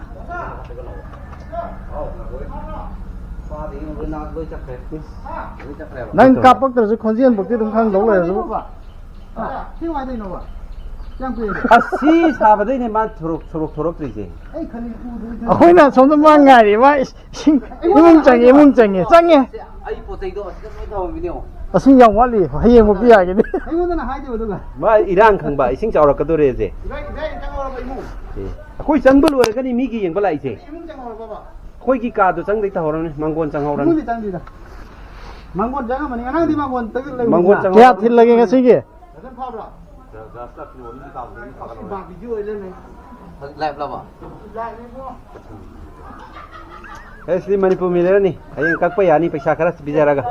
ꯅꯨꯄꯥꯗꯒꯤ ꯂꯣꯏ ꯅꯥ-, ꯂꯣꯏ ꯆꯠꯈ꯭ꯔꯦ꯫ ꯂꯣꯏ ꯆꯠꯈ꯭ꯔꯦꯕ꯫ ꯅꯪ ꯀꯥꯞꯄꯛꯇ꯭ꯔꯁꯨ ꯈꯣꯟꯖꯦꯜ ꯐꯧꯗꯤ ꯑꯗꯨꯝ ꯈꯪꯗꯧ ꯂꯩꯔꯦ ꯑꯗꯨꯕꯨ꯫ ꯁꯤ ꯀꯃꯥꯏꯅ ꯇꯧꯔꯤꯅꯣꯕ? ꯀꯌꯥꯝ ꯀꯨꯏꯔꯒꯦ? ꯑꯁ, ꯁꯤ ꯁꯥꯕꯗꯩꯅꯦ ꯃꯥ ꯊꯣꯔꯛ-, ꯊꯣꯔꯛ-, ꯊꯣꯔꯛꯇ꯭ꯔꯤꯁꯦ꯫ ꯑꯩ ꯈꯜꯂꯤ ꯎꯗ꯭ꯔꯤꯁꯤꯅ꯫ ꯑꯩꯈꯣꯏꯅ ꯑꯁꯣꯝꯗ ꯃꯥ ꯉꯥꯏꯔꯤ, ꯃꯥ ꯏꯁ-, ꯏꯁꯤꯡ ꯏꯃꯨꯡ ꯆꯪꯉꯦ, ꯏꯃꯨꯡ ꯆꯪꯉꯦ, ꯆꯪꯉꯦ꯫ ꯑꯩ ꯄꯣꯠ ꯆꯩꯗꯣ ꯑꯁꯤꯗ ꯂꯣꯏ ꯊꯝꯃꯝꯃꯤꯅꯦ ꯌꯦꯡꯉꯣ꯫ ꯑꯁꯤ ꯌꯥꯝ ꯋꯥꯠꯂꯤ, ꯍꯌꯦꯡ ꯐꯥꯎꯗꯤ ꯌꯥꯒꯤꯅꯤ꯫ ꯑꯩꯉꯣꯟꯗꯅ ꯍꯥꯏꯗꯦꯕ ꯑꯗꯨꯒ꯫ ꯃꯥ ꯏꯔꯥꯡ ꯈꯪꯕ, ꯏꯁꯤꯡ ꯆꯥꯎꯔꯛꯀꯗꯣꯔꯦꯁꯦ꯫ ꯏꯕꯥꯏ, ꯏꯕꯥꯏ ꯆꯪꯍꯧꯔꯕ ꯏꯃꯨꯡ? ꯑꯦ, ꯑꯩꯈꯣꯏ ꯆꯪꯕ ꯂꯣꯏꯔꯒꯅꯤ ꯃꯤꯒꯤ ꯌꯦꯡꯕ ꯂꯥꯛꯏꯁꯦ꯫ ꯏꯃꯨꯡ ꯆꯪꯍꯧꯔꯕꯕ? ꯑꯩꯈꯣꯏꯒꯤ ꯀꯥꯗꯣ ꯆꯪꯗꯩ ꯇꯧꯍꯧꯔꯕꯅꯤ, ꯃꯥꯡꯒꯣꯟ ꯆꯪꯍꯧꯔꯕꯅꯤ꯫ ꯏꯃꯨꯡꯗꯤ ꯆꯪꯗ꯭ꯔꯤꯗ꯫ ꯃꯥꯡꯒꯣꯟ ꯆꯪꯉꯝꯃꯅꯤ, ꯉꯔꯥꯡꯗꯤ ꯃꯥꯡꯒꯣꯟ ꯇꯒ ꯂꯩꯕꯅꯤꯅ꯫ ꯃꯥꯡꯒꯣꯟ ꯆꯪꯍꯧꯔꯕꯅꯤ꯫ ꯀꯌꯥ ꯊꯤꯜꯂꯒꯦ ꯉꯁꯤꯒꯤ? ꯗꯥꯁꯣꯟ ꯐꯥꯕ꯭ꯔꯣ? ꯂꯥꯏꯐ ꯂꯕ? ꯑꯦ, ꯁꯤꯗꯤ ꯃꯅꯤꯄꯨꯔ ꯃꯤ ꯂꯩꯔꯅꯤ꯫ ꯍꯌꯦꯡ ꯀꯛꯄ ꯌꯥꯅꯤ, ꯄꯩꯁꯥ ꯈꯔ ꯄꯤꯖꯔꯒ꯫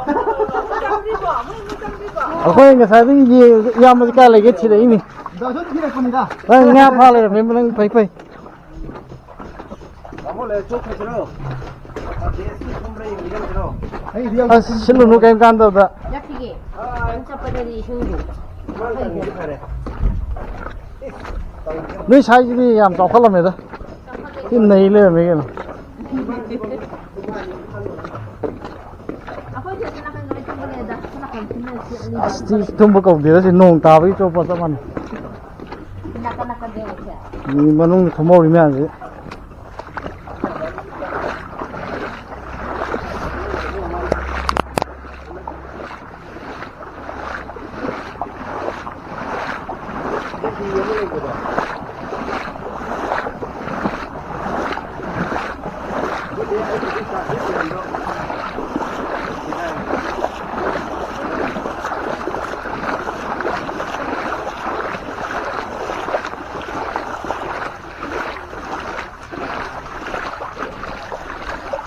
ꯑꯩꯈꯣꯏ ꯉꯁꯥꯏꯗꯒꯤ ꯌꯦꯡ-, ꯏꯌꯥꯝꯕꯁꯤ ꯀꯥꯏ ꯂꯩꯒꯦ ꯊꯤꯔꯛꯏꯅꯤ꯫ ꯗꯥꯁꯣꯟ ꯊꯤꯔꯛꯄꯅꯤꯗ꯫ ꯅꯪ ꯉꯥ ꯐꯥ ꯂꯩꯔꯝꯃꯦ, ꯅꯪ ꯐꯩ ꯐꯩ꯫ ꯇꯥꯃꯣ, ꯂꯩ, ꯆꯣꯛ ꯈꯠꯇ꯭ꯔꯣ? ꯑꯁ, ꯁꯤꯜꯂꯨꯅꯨ ꯀꯩꯝ ꯀꯥꯟꯗꯕꯗ꯫ ꯆꯠꯈꯤꯒꯦ꯫ ꯅꯪ ꯆꯠꯄꯗꯗꯤ ꯏꯁꯤꯡꯗꯣ꯫ ꯅꯣꯏ ꯁꯥꯏꯁꯤꯗꯤ ꯌꯥꯝ ꯆꯥꯎꯈꯠꯂꯝꯃꯦꯗ꯫ ꯊꯤ ꯅꯩ ꯂꯩꯔꯝꯃꯦ ꯀꯩꯅꯣ꯫ ꯑꯁ, ꯊꯤ ꯊꯨꯝꯕ ꯀꯧꯗꯦꯗ, ꯁꯤ ꯅꯣꯡ ꯇꯥꯕꯒꯤ ꯆꯣꯠꯄ ꯆꯞ ꯃꯥꯟꯅꯩ꯫ ꯃꯤ ꯃꯅꯨꯡꯗ ꯊꯨꯝꯍꯧꯔꯤ ꯃꯌꯥꯝꯁꯤ꯫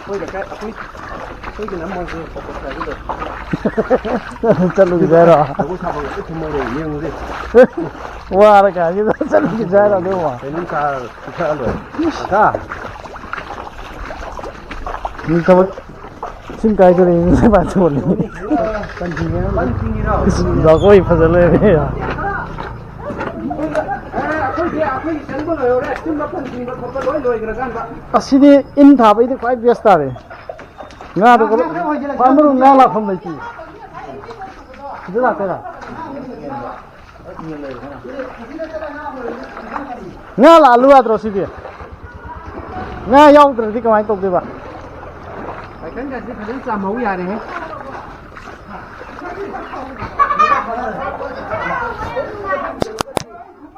ꯑꯩꯈꯣꯏ ꯂꯩꯀꯥꯏ, ꯑꯩꯈꯣꯏ, ꯑꯩꯈꯣꯏꯒꯤ ꯅꯝꯃꯁꯦ ꯐꯣꯀꯁ ꯇꯧꯔꯒ ꯂꯣꯏꯔꯦ꯫ ꯆꯠꯂꯨꯈꯤꯁꯦ ꯍꯥꯏꯔꯣ? ꯖꯒꯣꯏ ꯁꯥꯐꯝ ꯂꯣꯏ ꯊꯨꯝꯃꯧꯔꯦ, ꯌꯦꯡꯉꯨꯁꯦ꯫ ꯋꯥꯔ ꯀꯥꯟꯁꯤꯗ ꯆꯠꯂꯨꯈꯤꯁꯦ ꯍꯥꯏꯔꯣ ꯑꯗꯨꯕꯣ? ꯀꯩꯅꯣꯝ ꯆꯥꯔ ꯄꯤꯊꯛꯑ ꯂꯣꯏꯔꯦ꯫ ꯑꯀꯥ꯫ ꯃꯤ ꯊꯕꯛ ꯏꯁꯤꯡ ꯀꯥꯏꯗꯣꯔꯦ, ꯏꯁꯤꯡ ꯄꯥꯊꯣꯛꯑꯅꯤ꯫ ꯄꯟꯊꯤꯡꯉꯤꯔꯣ? ꯄꯟꯊꯤꯡꯉꯤꯔꯣ? ꯏꯁ, ꯖꯒꯣꯏ ꯐꯖ ꯂꯩꯔꯝꯃꯦ꯫ ꯑꯦ, ꯑꯩꯈꯣꯏꯗꯤ, ꯑꯩꯈꯣꯏꯒꯤ ꯆꯪꯕ ꯂꯣꯏꯍꯧꯔꯦ꯫ ꯆꯨꯝꯕ ꯐꯟ ꯆꯤꯡꯕ ꯈꯣꯠꯄ ꯂꯣꯏ ꯂꯣꯏꯈ꯭ꯔꯀꯥꯟꯗ꯫ ꯑꯁꯤꯗꯤ ꯏꯟ ꯊꯥꯕꯩꯗꯤ ꯈ꯭ꯋꯥꯏ ꯕꯦꯁ ꯇꯥꯔꯦ꯫ ꯉꯥꯗꯣ ꯉꯥ ꯈꯔ ꯈꯔ ꯑꯣꯏꯖꯔꯛꯀꯅꯤ꯫ ꯈ꯭ꯋꯥꯏ ꯃꯔꯨ ꯉꯥ ꯂꯥꯛꯐꯝ ꯂꯩꯇꯦ꯫ ꯁꯤꯗ ꯂꯥꯛꯇꯣꯏꯔꯥ? ꯉꯥ ꯂꯥꯛꯍꯜꯂꯨ ꯌꯥꯗ꯭ꯔꯣ ꯁꯤꯗꯤ? ꯉꯥ ꯌꯥꯎꯗ꯭ꯔꯗꯤ ꯀꯃꯥꯏꯅ ꯇꯧꯗꯣꯏꯕ? ꯄꯥꯏꯈꯟꯒꯁꯤ ꯐꯖꯅ ꯆꯥꯝꯍꯧ ꯌꯥꯔꯦꯍꯦ꯫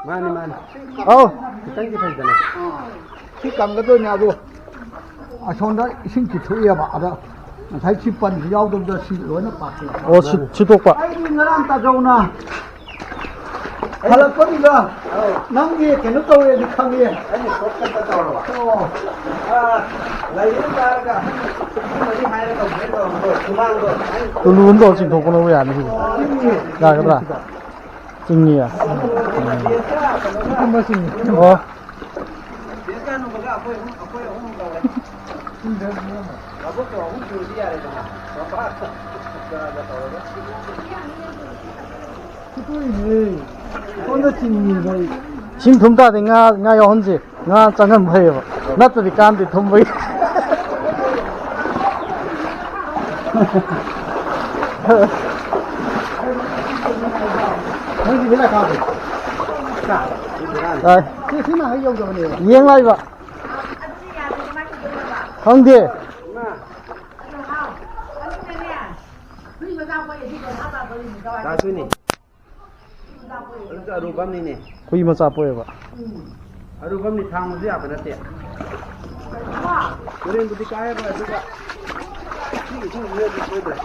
ꯃꯥꯅꯤ, ꯃꯥꯅꯤ꯫ ꯑꯧ꯫ ꯈꯤꯇꯪꯗꯤ ꯐꯩꯗꯅ꯫ ꯁꯤ ꯀꯪꯒꯗꯣꯏꯅꯦ ꯑꯗꯣ꯫ ꯑꯁꯣꯝꯗ ꯏꯁꯤꯡ ꯆꯤꯊꯣꯛꯑꯦꯕ꯫ ꯑꯗ ꯉꯁꯥꯏ ꯁꯤ ꯄꯟꯕ ꯌꯥꯎꯗꯕꯗ ꯁꯤ ꯂꯣꯏꯅ ꯄꯥꯛꯑꯦ꯫ ꯑꯣ, ꯁꯤ-, ꯁꯤꯠꯇꯣꯛꯄ꯫ ꯑꯩꯗꯤ ꯉꯔꯥꯡ ꯇꯥꯖꯧꯅ ꯍꯜꯂꯛꯄꯗꯨꯗ ꯅꯪꯒꯤ ꯀꯩꯅꯣ ꯇꯧꯔꯦꯗꯤ ꯈꯪꯉꯦ꯫ ꯑꯩꯅ ꯁꯣꯔꯠꯀꯠꯇ ꯇꯧꯔꯕ꯫ ꯑꯣ꯫ ꯑꯥ, ꯂꯩꯔꯤꯕ ꯇꯥꯔꯒ ꯑꯍꯟ ꯃꯔꯤ ꯍꯥꯏꯔꯒ ꯇꯧꯕꯅꯦ ꯇꯧꯔꯝꯕꯗꯣ, ꯁꯨꯃꯥꯡꯗꯣ꯫ ꯇꯨꯂꯨ ꯑꯃ ꯇꯧꯔ ꯆꯤꯡꯊꯣꯛꯄꯅꯕꯨ ꯌꯥꯅꯤ ꯁꯤꯗꯤ꯫ ꯌꯥꯒꯗ꯭ꯔꯥ? ꯆꯤꯡꯉꯤꯌꯦ? ꯑꯣ꯫ ꯁꯣꯝꯗ ꯆꯤꯡꯉꯤꯕ ꯑꯩ꯫ ꯏꯁꯤꯡ ꯊꯨꯝ ꯇꯥꯔꯗꯤ ꯉꯥ, ꯉꯥ ꯌꯥꯎꯍꯟꯁꯦ꯫ ꯉꯥ ꯆꯪꯍꯟꯕ ꯐꯩꯌꯦꯕ꯫ ꯅꯠꯇ꯭ꯔꯗꯤ ꯀꯥꯟꯗꯦ ꯊꯨꯝꯕꯒꯤ꯫ ꯅꯪꯒꯤ ꯕꯦꯔꯥ ꯀꯥꯗꯦ꯫ ꯇꯥꯏ꯫ ꯁꯤ, ꯁꯤꯅ ꯍꯩ ꯌꯧꯗꯕꯅꯦꯕ꯫ ꯌꯦꯡ ꯂꯥꯛꯏꯕ꯫ ꯈꯪꯗꯦ꯫ ꯗꯥ ꯁꯨꯅꯤ꯫ ꯑꯗꯨꯁꯨ ꯑꯔꯨꯕ ꯑꯃꯅꯤꯅꯦ꯫ ꯍꯨꯏ ꯃꯆꯥ ꯄꯣꯛꯑꯦꯕ꯫ ꯑꯔꯨꯕ ꯑꯃꯅꯤ, ꯊꯥꯡꯕꯁꯨ ꯌꯥꯕ ꯅꯠꯇꯦ꯫ ꯇꯨꯔꯦꯟꯕꯨꯗꯤ ꯀꯥꯏꯔꯔꯣꯏ, ꯑꯗꯨꯒ ꯏꯁꯤꯡ, ꯏꯁꯤꯡꯁꯤꯅꯗꯤ ꯁꯣꯏꯗ꯭ꯔꯦ꯫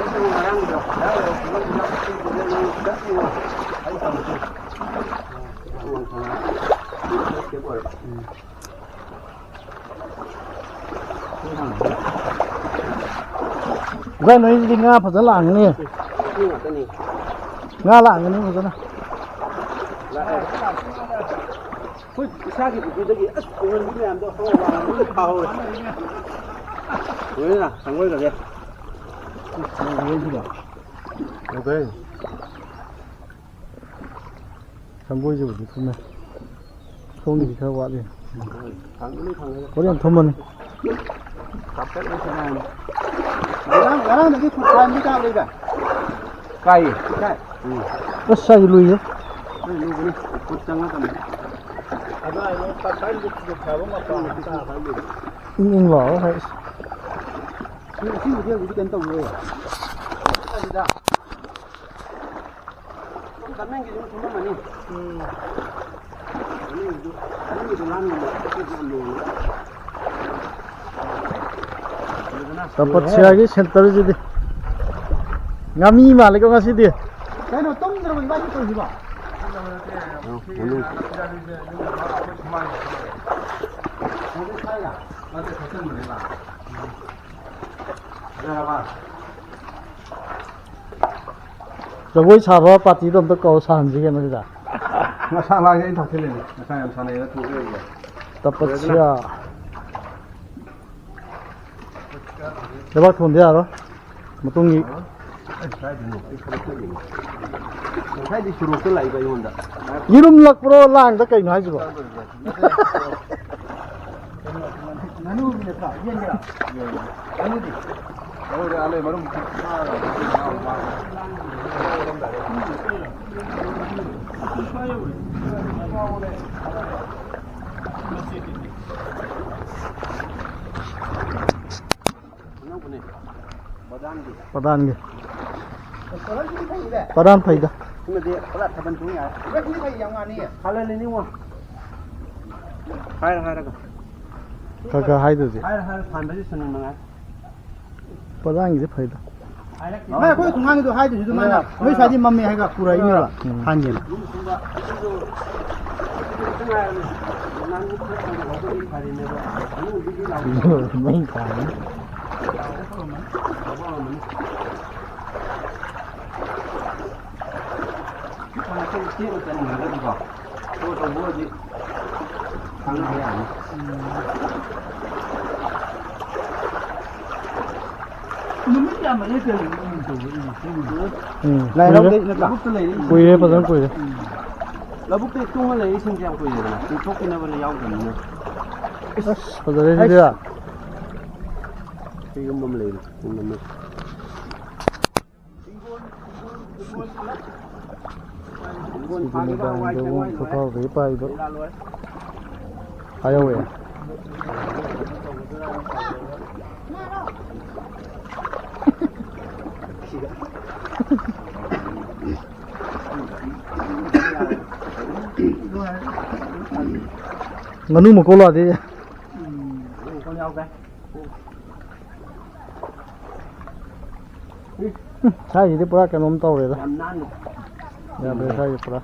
ꯑꯗꯨꯕꯨ ꯉꯔꯥꯡꯒꯤꯗꯣ, ꯉꯔꯥꯡ ꯌꯧꯔꯛꯄꯗ ꯏꯁꯤꯡꯁꯤꯅ ꯅꯪ ꯈꯤꯇꯪ ꯌꯦꯡꯉꯣ꯫ ꯑꯩ ꯇꯧꯔꯛꯀꯦ꯫ ꯎꯝ꯫ ꯚꯥꯏ, ꯅꯣꯏꯁꯤꯗꯤ ꯉꯥ ꯐꯖꯅ ꯂꯥꯡꯒꯅꯤ꯫ ꯉꯥ ꯂꯥꯡꯒꯅꯤ ꯐꯖꯅ꯫ ꯑꯩꯈꯣꯏ ꯏꯁꯥꯒꯤ ꯄꯨꯈ꯭ꯔꯤꯗꯒꯤ ꯑꯁ ꯇꯨꯡꯍꯟꯕꯤ ꯃꯌꯥꯝꯗꯣ ꯂꯣꯏ ꯐꯥꯍꯧꯔꯦ꯫ ꯂꯣꯏꯅ ꯊꯥꯡꯒꯣꯏꯒꯁꯦ꯫ ꯊꯥꯡꯒꯣꯏꯁꯤꯕꯨꯗꯤ ꯊꯨꯝꯃꯦ꯫ ꯁꯣꯝꯒꯤꯗꯤ ꯈꯔ ꯋꯥꯠꯂꯤ꯫ ꯍꯣꯔꯦꯟ ꯊꯨꯝꯃꯅꯤ꯫ ꯉꯔꯥꯡ, ꯉꯔꯥꯡꯗꯒꯤ ꯐꯨꯠ ꯐꯥꯏꯚ ꯃꯤ ꯀꯥꯕ ꯂꯩꯗ꯫ ꯀꯥꯏꯌꯦ꯫ ꯀꯥꯏ? ꯎꯝ꯫ ꯑꯁ, ꯁ꯭ꯋꯥꯏꯗꯤ ꯂꯨꯏꯌꯦ꯫ ꯂꯣꯏ ꯂꯨꯕꯅꯤ꯫ ꯐꯨꯠ ꯆꯪꯉꯛꯀꯅꯤ꯫ ꯑꯗꯨ ꯍꯥꯏꯔꯣ, ꯐꯥꯏꯚ ꯃꯤ ꯐꯨꯠ ꯐꯥꯏꯚ ꯃꯄꯥ ꯑꯝꯇ ꯍꯥꯞꯄꯤꯌꯨ꯫ ꯏꯪ ꯏꯪ ꯂꯥꯎꯔꯒ ꯍꯥꯏ꯫ ꯏꯁꯤꯡ ꯍꯣꯇꯦꯜꯗꯨꯗꯤ ꯀꯩꯅꯣ ꯇꯧꯔꯣꯏꯌꯦ꯫ ꯁꯣꯝ ꯀꯃꯦꯡꯒꯤꯁꯨ ꯊꯨꯝꯃꯝꯃꯅꯤ꯫ ꯎꯝ꯫ ꯀꯃꯦꯡꯒꯤꯗꯨ, ꯀꯃꯦꯡꯒꯤꯗꯨ ꯂꯥꯟ ꯉꯝꯃꯣꯏ꯫ ꯑꯩꯈꯣꯏꯗꯤ ꯌꯥꯝ ꯂꯨꯔꯦ꯫ ꯇꯄꯠꯁꯤꯌꯥꯒꯤ ꯁꯦꯟꯇꯔꯁꯤꯗꯤ ꯉꯥꯃꯤ ꯃꯥꯜꯂꯦꯀꯣ ꯉꯁꯤꯗꯤ꯫ ꯀꯩꯅꯣ, ꯇꯨꯝꯗ꯭ꯔꯕꯣ ꯏꯕꯥꯅꯤ ꯇꯧꯔꯤꯁꯤꯕꯣ? ꯐꯖꯔꯕ? ꯖꯒꯣꯏ ꯁꯥꯕ ꯄꯥꯔꯇꯤꯗꯣ ꯑꯝꯇ ꯀꯧ ꯁꯥꯍꯟꯁꯤ ꯀꯩꯅꯣ ꯁꯤꯗ꯫ ꯃꯁꯥ ꯂꯥꯛꯑꯦ, ꯑꯩꯅ ꯊꯥꯛꯆꯤꯜꯂꯤꯅꯦ꯫ ꯃꯁꯥ ꯌꯥꯝ ꯁꯥꯟꯅꯩꯅ ꯊꯣꯛꯂꯛꯑꯦ꯫ ꯇꯄꯠꯁꯤꯌꯥ꯫ ꯂꯩꯕꯥꯛ ꯊꯣꯟꯗ ꯌꯥꯔꯣꯏ꯫ ꯃꯇꯨꯡꯒꯤ ꯀꯥꯏꯗꯅꯣ? ꯑꯩ ꯊꯕꯛ ꯆꯠꯂꯤꯅꯦ꯫ ꯉꯁꯥꯏꯗꯤ ꯁꯣꯔꯣꯛꯇ ꯂꯥꯛꯏꯕ ꯑꯩꯉꯣꯟꯗ꯫ ꯌꯦꯔꯨꯝ ꯂꯛꯄ꯭ꯔꯣ ꯂꯥꯡꯗ ꯀꯩꯅꯣ ꯍꯥꯏꯁꯤꯕꯣ? ꯉꯥꯅꯨꯒꯤ ꯅꯠꯇ꯭ꯔꯣ? ꯌꯦꯟꯒꯤꯔꯣ? ꯉꯥꯅꯨꯗꯤ? ꯂꯧꯔꯦ, ꯑꯥ ꯂꯩ, ꯃꯔꯨꯝ ꯐꯥꯔꯒ꯫ ꯑꯅꯧꯕꯅꯦ꯫ ꯕꯗꯥꯝꯒꯤ꯫ ꯄ꯭ꯔꯙꯥꯟꯒꯤ꯫ ꯄ꯭ꯔꯙꯥꯟ ꯐꯩꯗ꯫ ꯁꯤꯃꯗꯤ ꯄꯨꯔꯥ ꯊꯥꯕꯜ ꯆꯣꯡ ꯌꯥꯔꯦ꯫ ꯁꯤꯃꯗꯤ ꯐꯩ, ꯌꯥꯝ ꯉꯥꯅꯤꯌꯦ꯫ ꯍꯥꯜꯍꯜꯂꯤꯅꯤ ꯉꯣ꯫ ꯍꯥꯏꯔ ꯍꯥꯏꯔꯒ꯫ ꯈꯔ ꯈꯔ ꯍꯥꯏꯗ꯭ꯔꯗꯤ꯫ ꯍꯥꯏꯔ ꯍꯥꯏꯔ ꯐꯥꯟꯕꯁꯦ ꯁꯟ ꯃꯉꯥꯏ꯫ ꯄ꯭ꯔꯙꯥꯟꯒꯤꯗꯤ ꯐꯩꯗ꯫ ꯚꯥꯏ, ꯑꯩꯈꯣꯏ ꯈꯣꯡꯒꯥꯡꯒꯤꯗꯣ ꯍꯥꯏꯗꯣꯏꯁꯤ ꯑꯗꯨꯃꯥꯏꯅ ꯅꯣꯏ ꯁ꯭ꯋꯥꯏꯗꯤ ꯃꯝꯃꯦ ꯍꯥꯏꯒ ꯄꯨꯔꯛꯏꯅꯦꯕ꯫ ꯎꯝ꯫ ꯍꯥꯟꯒꯦꯅ꯫ ꯃꯩ ꯊꯥꯔꯦ꯫ ꯇꯧꯕ ꯑꯣꯏꯔꯗꯤ ꯈꯪꯅꯕ ꯌꯥꯅꯤ꯫ ꯅꯨꯃꯤꯠ ꯌꯥꯝꯕ ꯅꯠꯇꯦ, ꯎꯝ, ꯇꯧꯕ, ꯎꯝ, ꯎꯝ꯫ ꯎꯝ, ꯂꯥꯏ ꯀꯨꯏꯔꯦ꯫ ꯍꯔꯥꯎꯗꯩ ꯅꯠꯇ꯭ꯔꯥ? ꯂꯧꯕꯨꯛꯇ ꯂꯩꯔꯦ꯫ ꯀꯨꯏꯔꯦ, ꯐꯖꯅ ꯀꯨꯏꯔꯦ꯫ ꯎꯝ꯫ ꯂꯧꯕꯨꯛꯇ ꯇꯨꯡꯉ ꯂꯩꯔꯦ, ꯏꯁꯤꯡꯁꯦ ꯌꯥꯝ ꯀꯨꯏꯔꯦꯗꯅ, ꯆꯤꯡꯊꯣꯛꯄꯤꯅꯕ ꯌꯥꯎꯗꯕꯅꯤꯅ꯫ ꯑꯁ, ꯐꯖꯔꯦ ꯁꯤꯗꯤ꯫ ꯑꯩꯁ꯫ ꯁꯤ ꯌꯨꯝ ꯑꯃ ꯂꯩꯔꯦ, ꯌꯨꯝ ꯑꯃ꯫ ꯁꯤꯗꯤ ꯃꯣꯏꯔꯥꯡꯗ ꯐꯣꯇꯣꯗꯒꯤ ꯄꯥꯏꯕ꯫ ꯍꯥꯏꯍꯧꯋꯦ꯫ ꯉꯥꯅꯨ ꯃꯀꯣꯜ ꯂꯥꯛꯑꯗꯤ꯫ ꯎꯝ, ꯁ꯭ꯋꯥꯏꯁꯤꯗꯤ ꯄꯨꯔꯥ ꯀꯩꯅꯣꯝ ꯇꯧꯔꯦꯗ꯫ ꯌꯥꯝ ꯅꯥꯟꯅ꯫ ꯌꯥꯗ꯭ꯔꯦ ꯁ꯭ꯋꯥꯏꯁꯤ ꯄꯨꯔꯥ꯫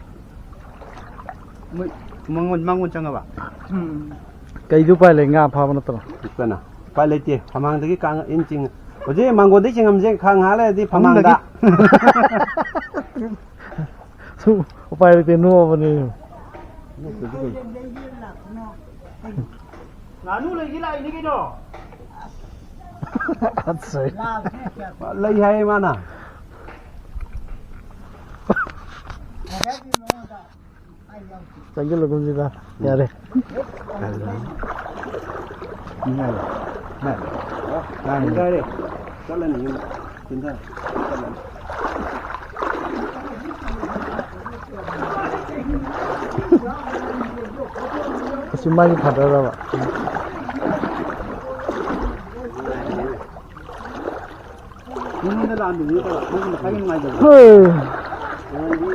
ꯃꯣꯏ ꯃꯉꯣꯟ, ꯃꯉꯣꯟ ꯆꯪꯉꯕ? ꯎꯝ꯫ ꯀꯩꯗꯤ ꯎꯄꯥꯏ ꯂꯩ, ꯉꯥ ꯐꯥꯕ ꯅꯠꯇꯅ꯫ ꯀꯩꯅꯣ? ꯎꯄꯥꯏ ꯂꯩꯇꯦ꯫ ꯐꯃꯥꯡꯗꯒꯤ ꯀꯥꯡ ꯏꯟ ꯆꯤꯡ-, ꯍꯧꯖꯤꯛ ꯃꯥꯡꯒꯣꯟꯗꯒꯤ ꯆꯤꯡꯉꯝꯁꯦ ꯈꯥ ꯉꯥꯏꯍꯥꯛ ꯂꯩꯔꯗꯤ ꯐꯃꯥꯡꯗ꯫ ꯁꯨꯝ ꯎꯄꯥꯏ ꯂꯩꯇꯦ, ꯅꯣꯛꯑꯕꯅꯦ꯫ ꯅꯣꯛꯇ꯭ꯔꯗꯤ ꯀꯩꯅꯣ? ꯉꯥꯅꯨ ꯂꯩꯒꯦ ꯂꯥꯛꯏꯅꯤ ꯀꯩꯅꯣ꯫ ꯂꯩ ꯍꯥꯏꯌꯦ ꯃꯥꯅ꯫ ꯆꯪꯁꯤꯜꯂꯒꯨꯝꯁꯤꯗ꯫ ꯌꯥꯔꯦ꯫ ꯅꯨꯡꯉꯥꯏꯔꯦ꯫ ꯅꯨꯡꯉꯥꯏꯔꯦ꯫ ꯆꯠꯂꯅꯤ ꯌꯨꯝ꯫ ꯆꯤꯟꯊꯔꯦ꯫ ꯆꯠꯂꯅꯤ꯫ ꯑꯁꯤ ꯃꯥꯒꯤ ꯐꯥꯗꯔꯕ? ꯃꯅꯨꯡꯗ ꯂꯥꯛꯑꯝꯃꯤꯅꯦ ꯇꯧꯔꯣ꯫ ꯃꯣꯏꯒꯤ ꯃꯁꯥꯒꯤ ꯅꯨꯡꯉꯥꯏꯖꯕꯗꯣ꯫ ꯍꯣꯏ꯫ ꯅꯍꯥꯟꯗꯤ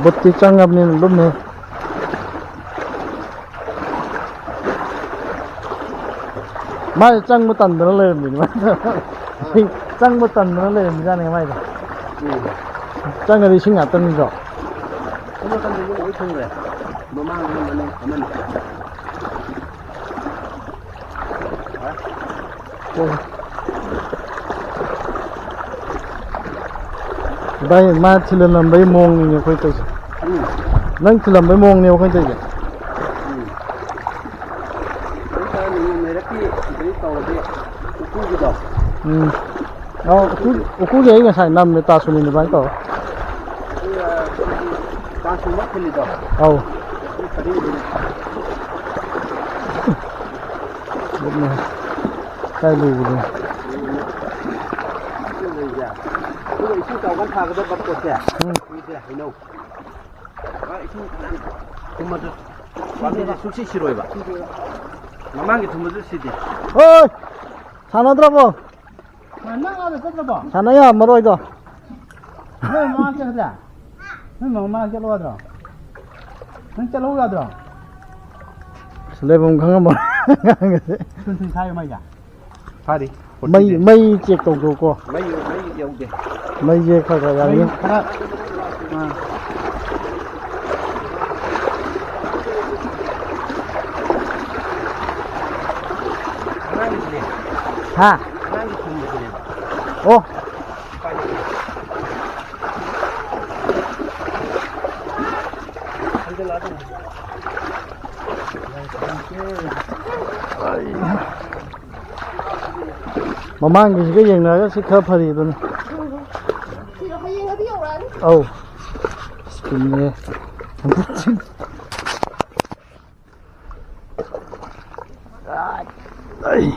ꯕꯨꯠꯇꯤ ꯆꯪꯉꯕꯅꯤꯅ ꯂꯨꯝꯃꯦ꯫ ꯃꯥꯁꯦ ꯆꯪꯕ ꯇꯟꯗꯅ ꯂꯩꯔꯝꯃꯤꯅꯤ꯫ ꯃꯥꯁꯦ ꯆꯪꯕ ꯇꯟꯗꯅ ꯂꯩꯔꯝꯃꯤꯖꯥꯠꯅꯤ ꯃꯥꯏꯗꯣ꯫ ꯎꯝ꯫ ꯆꯪꯉꯗꯤ ꯏꯁꯤꯡ ꯉꯥꯛꯇꯅꯤꯗꯣ꯫ ꯁꯣꯝ ꯅꯥꯀꯟꯗꯁꯨ ꯂꯣꯏ ꯊꯨꯡꯈ꯭ꯔꯦ꯫ ꯃꯃꯥꯡꯗ ꯃꯅꯤꯡ ꯑꯃꯅꯤ꯫ ꯑꯣ꯫ ꯚꯥꯏ, ꯃꯥ ꯊꯤꯜꯍꯜꯂꯝꯕꯩ ꯃꯑꯣꯡꯅꯤꯅꯦ ꯑꯩꯈꯣꯏ ꯇꯧꯔꯤꯁꯦ꯫ ꯎꯝ꯫ ꯅꯪ ꯊꯤꯜꯂꯝꯕꯩ ꯃꯑꯣꯡꯅꯦꯕ ꯑꯩꯈꯣꯏꯅ ꯇꯧꯔꯤꯁꯦ꯫ ꯎꯝ꯫ ꯑꯗꯨ ꯇꯥꯔꯗꯤ ꯅꯣꯡꯃ ꯂꯩꯔꯛꯀꯤ ꯁꯤꯗꯩ ꯇꯧꯔꯗꯤ ꯎꯀꯨꯒꯤꯗꯣ꯫ ꯎꯝ꯫ ꯑꯧ, ꯎꯀꯨ-, ꯎꯀꯨꯒꯤ ꯑꯩ ꯉꯁꯥꯏ ꯅꯝꯃꯦ, ꯇꯥꯁꯨꯅꯤꯅ ꯑꯗꯨꯃꯥꯏꯅ ꯇꯧꯔ꯫ ꯑꯗꯨꯒ ꯇꯥꯁꯨꯃ ꯊꯤꯜꯂꯤꯗꯣ꯫ ꯑꯧ꯫ ꯑꯗꯨ ꯈꯨꯗꯤꯡꯒꯤꯗꯤ ꯑꯗꯨꯅꯦ꯫ ꯀꯥꯏ ꯂꯨꯕꯅꯣ? ꯑꯗꯨꯒ ꯏꯁꯤꯡ ꯆꯥꯎꯕ ꯊꯥꯒꯗꯕ ꯄꯣꯠꯁꯦ꯫ ꯎꯝ꯫ ꯍꯩꯅꯧ꯫ ꯑ, ꯏꯁꯤꯡ ꯈꯤꯇꯪ ꯊꯨꯝꯃꯁꯨ ꯄꯥꯝꯕꯤꯁꯦ ꯁꯨꯡꯁꯤ ꯁꯤꯔꯣꯏꯕ꯫ ꯃꯃꯥꯡꯒꯤ ꯊꯨꯝꯕꯁꯨ ꯁꯤꯗꯦ꯫ ꯍꯣꯏ! ꯁꯥꯟꯅꯗ꯭ꯔꯕꯣ? ꯅꯪ ꯑꯥꯗ ꯆꯠꯇ꯭ꯔꯕꯣ? ꯁꯥꯟꯅ ꯌꯥꯔꯝꯃꯔꯣꯏꯗꯣ꯫ ꯅꯣꯏ ꯃꯃꯥ ꯆꯠꯈ꯭ꯔꯦ? ꯅꯣꯏ ꯃꯃꯥ ꯆꯠꯂꯣ ꯌꯥꯗ꯭ꯔꯣ? ꯅꯪ ꯆꯠꯍꯧ ꯌꯥꯗ꯭ꯔꯣ? ꯑꯁ, ꯂꯩꯐꯝ ꯈꯪꯉꯝꯃꯔꯣꯏ ꯑꯉꯥꯡꯒꯁꯦ꯫ ꯊꯨꯟ ꯊꯨꯟ ꯊꯥꯏꯌꯣ ꯃꯩꯗ꯫ ꯐꯥꯔꯤ꯫ ꯃꯩ, ꯐꯣꯔꯇꯤꯗꯤ꯫ ꯃꯩ ꯆꯦꯛ ꯇꯧꯊꯣꯛꯀꯣ꯫ ꯃꯩ, ꯃꯩ ꯌꯧꯗꯦ꯫ ꯃꯩꯁꯦ ꯈꯔ ꯈꯔ ꯌꯥꯔꯤ꯫ ꯃꯩ ꯈꯔ, ꯑꯥ꯫ ꯑꯉꯥꯡꯒꯤꯗꯨꯅꯦ꯫ ꯍꯥ? ꯑꯉꯥꯡꯒꯤ ꯊꯨꯝꯕꯗꯨꯅꯦꯕ꯫ ꯑꯣ꯫ ꯃꯃꯥꯡꯒꯤꯁꯤꯒ ꯌꯦꯡꯅꯔꯒ ꯁꯤ ꯈꯔ ꯐꯔꯤ ꯑꯗꯨꯅꯤ꯫ ꯑꯧ꯫ ꯁ꯭ꯀꯤꯟꯅꯦ꯫ ꯑꯩ꯫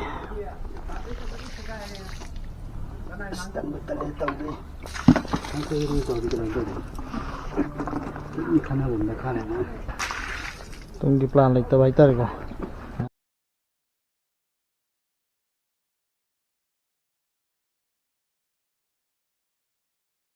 ꯑꯁ, ꯇꯟꯕꯨ ꯇꯜꯂꯦ ꯇꯧꯗꯣꯏ꯫ ꯈꯪꯗꯦ, ꯇꯧꯔꯗꯤ ꯀꯃꯥꯏꯅ ꯇꯧꯗꯣꯏꯅꯣ? ꯃꯤ ꯈꯟꯅꯕ ꯑꯃ ꯗꯔꯀꯥꯔ ꯂꯩ꯫ ꯇꯨꯡꯒꯤ plan ꯂꯩꯇꯕ ꯍꯥꯏꯇꯥꯔꯦꯀꯣ꯫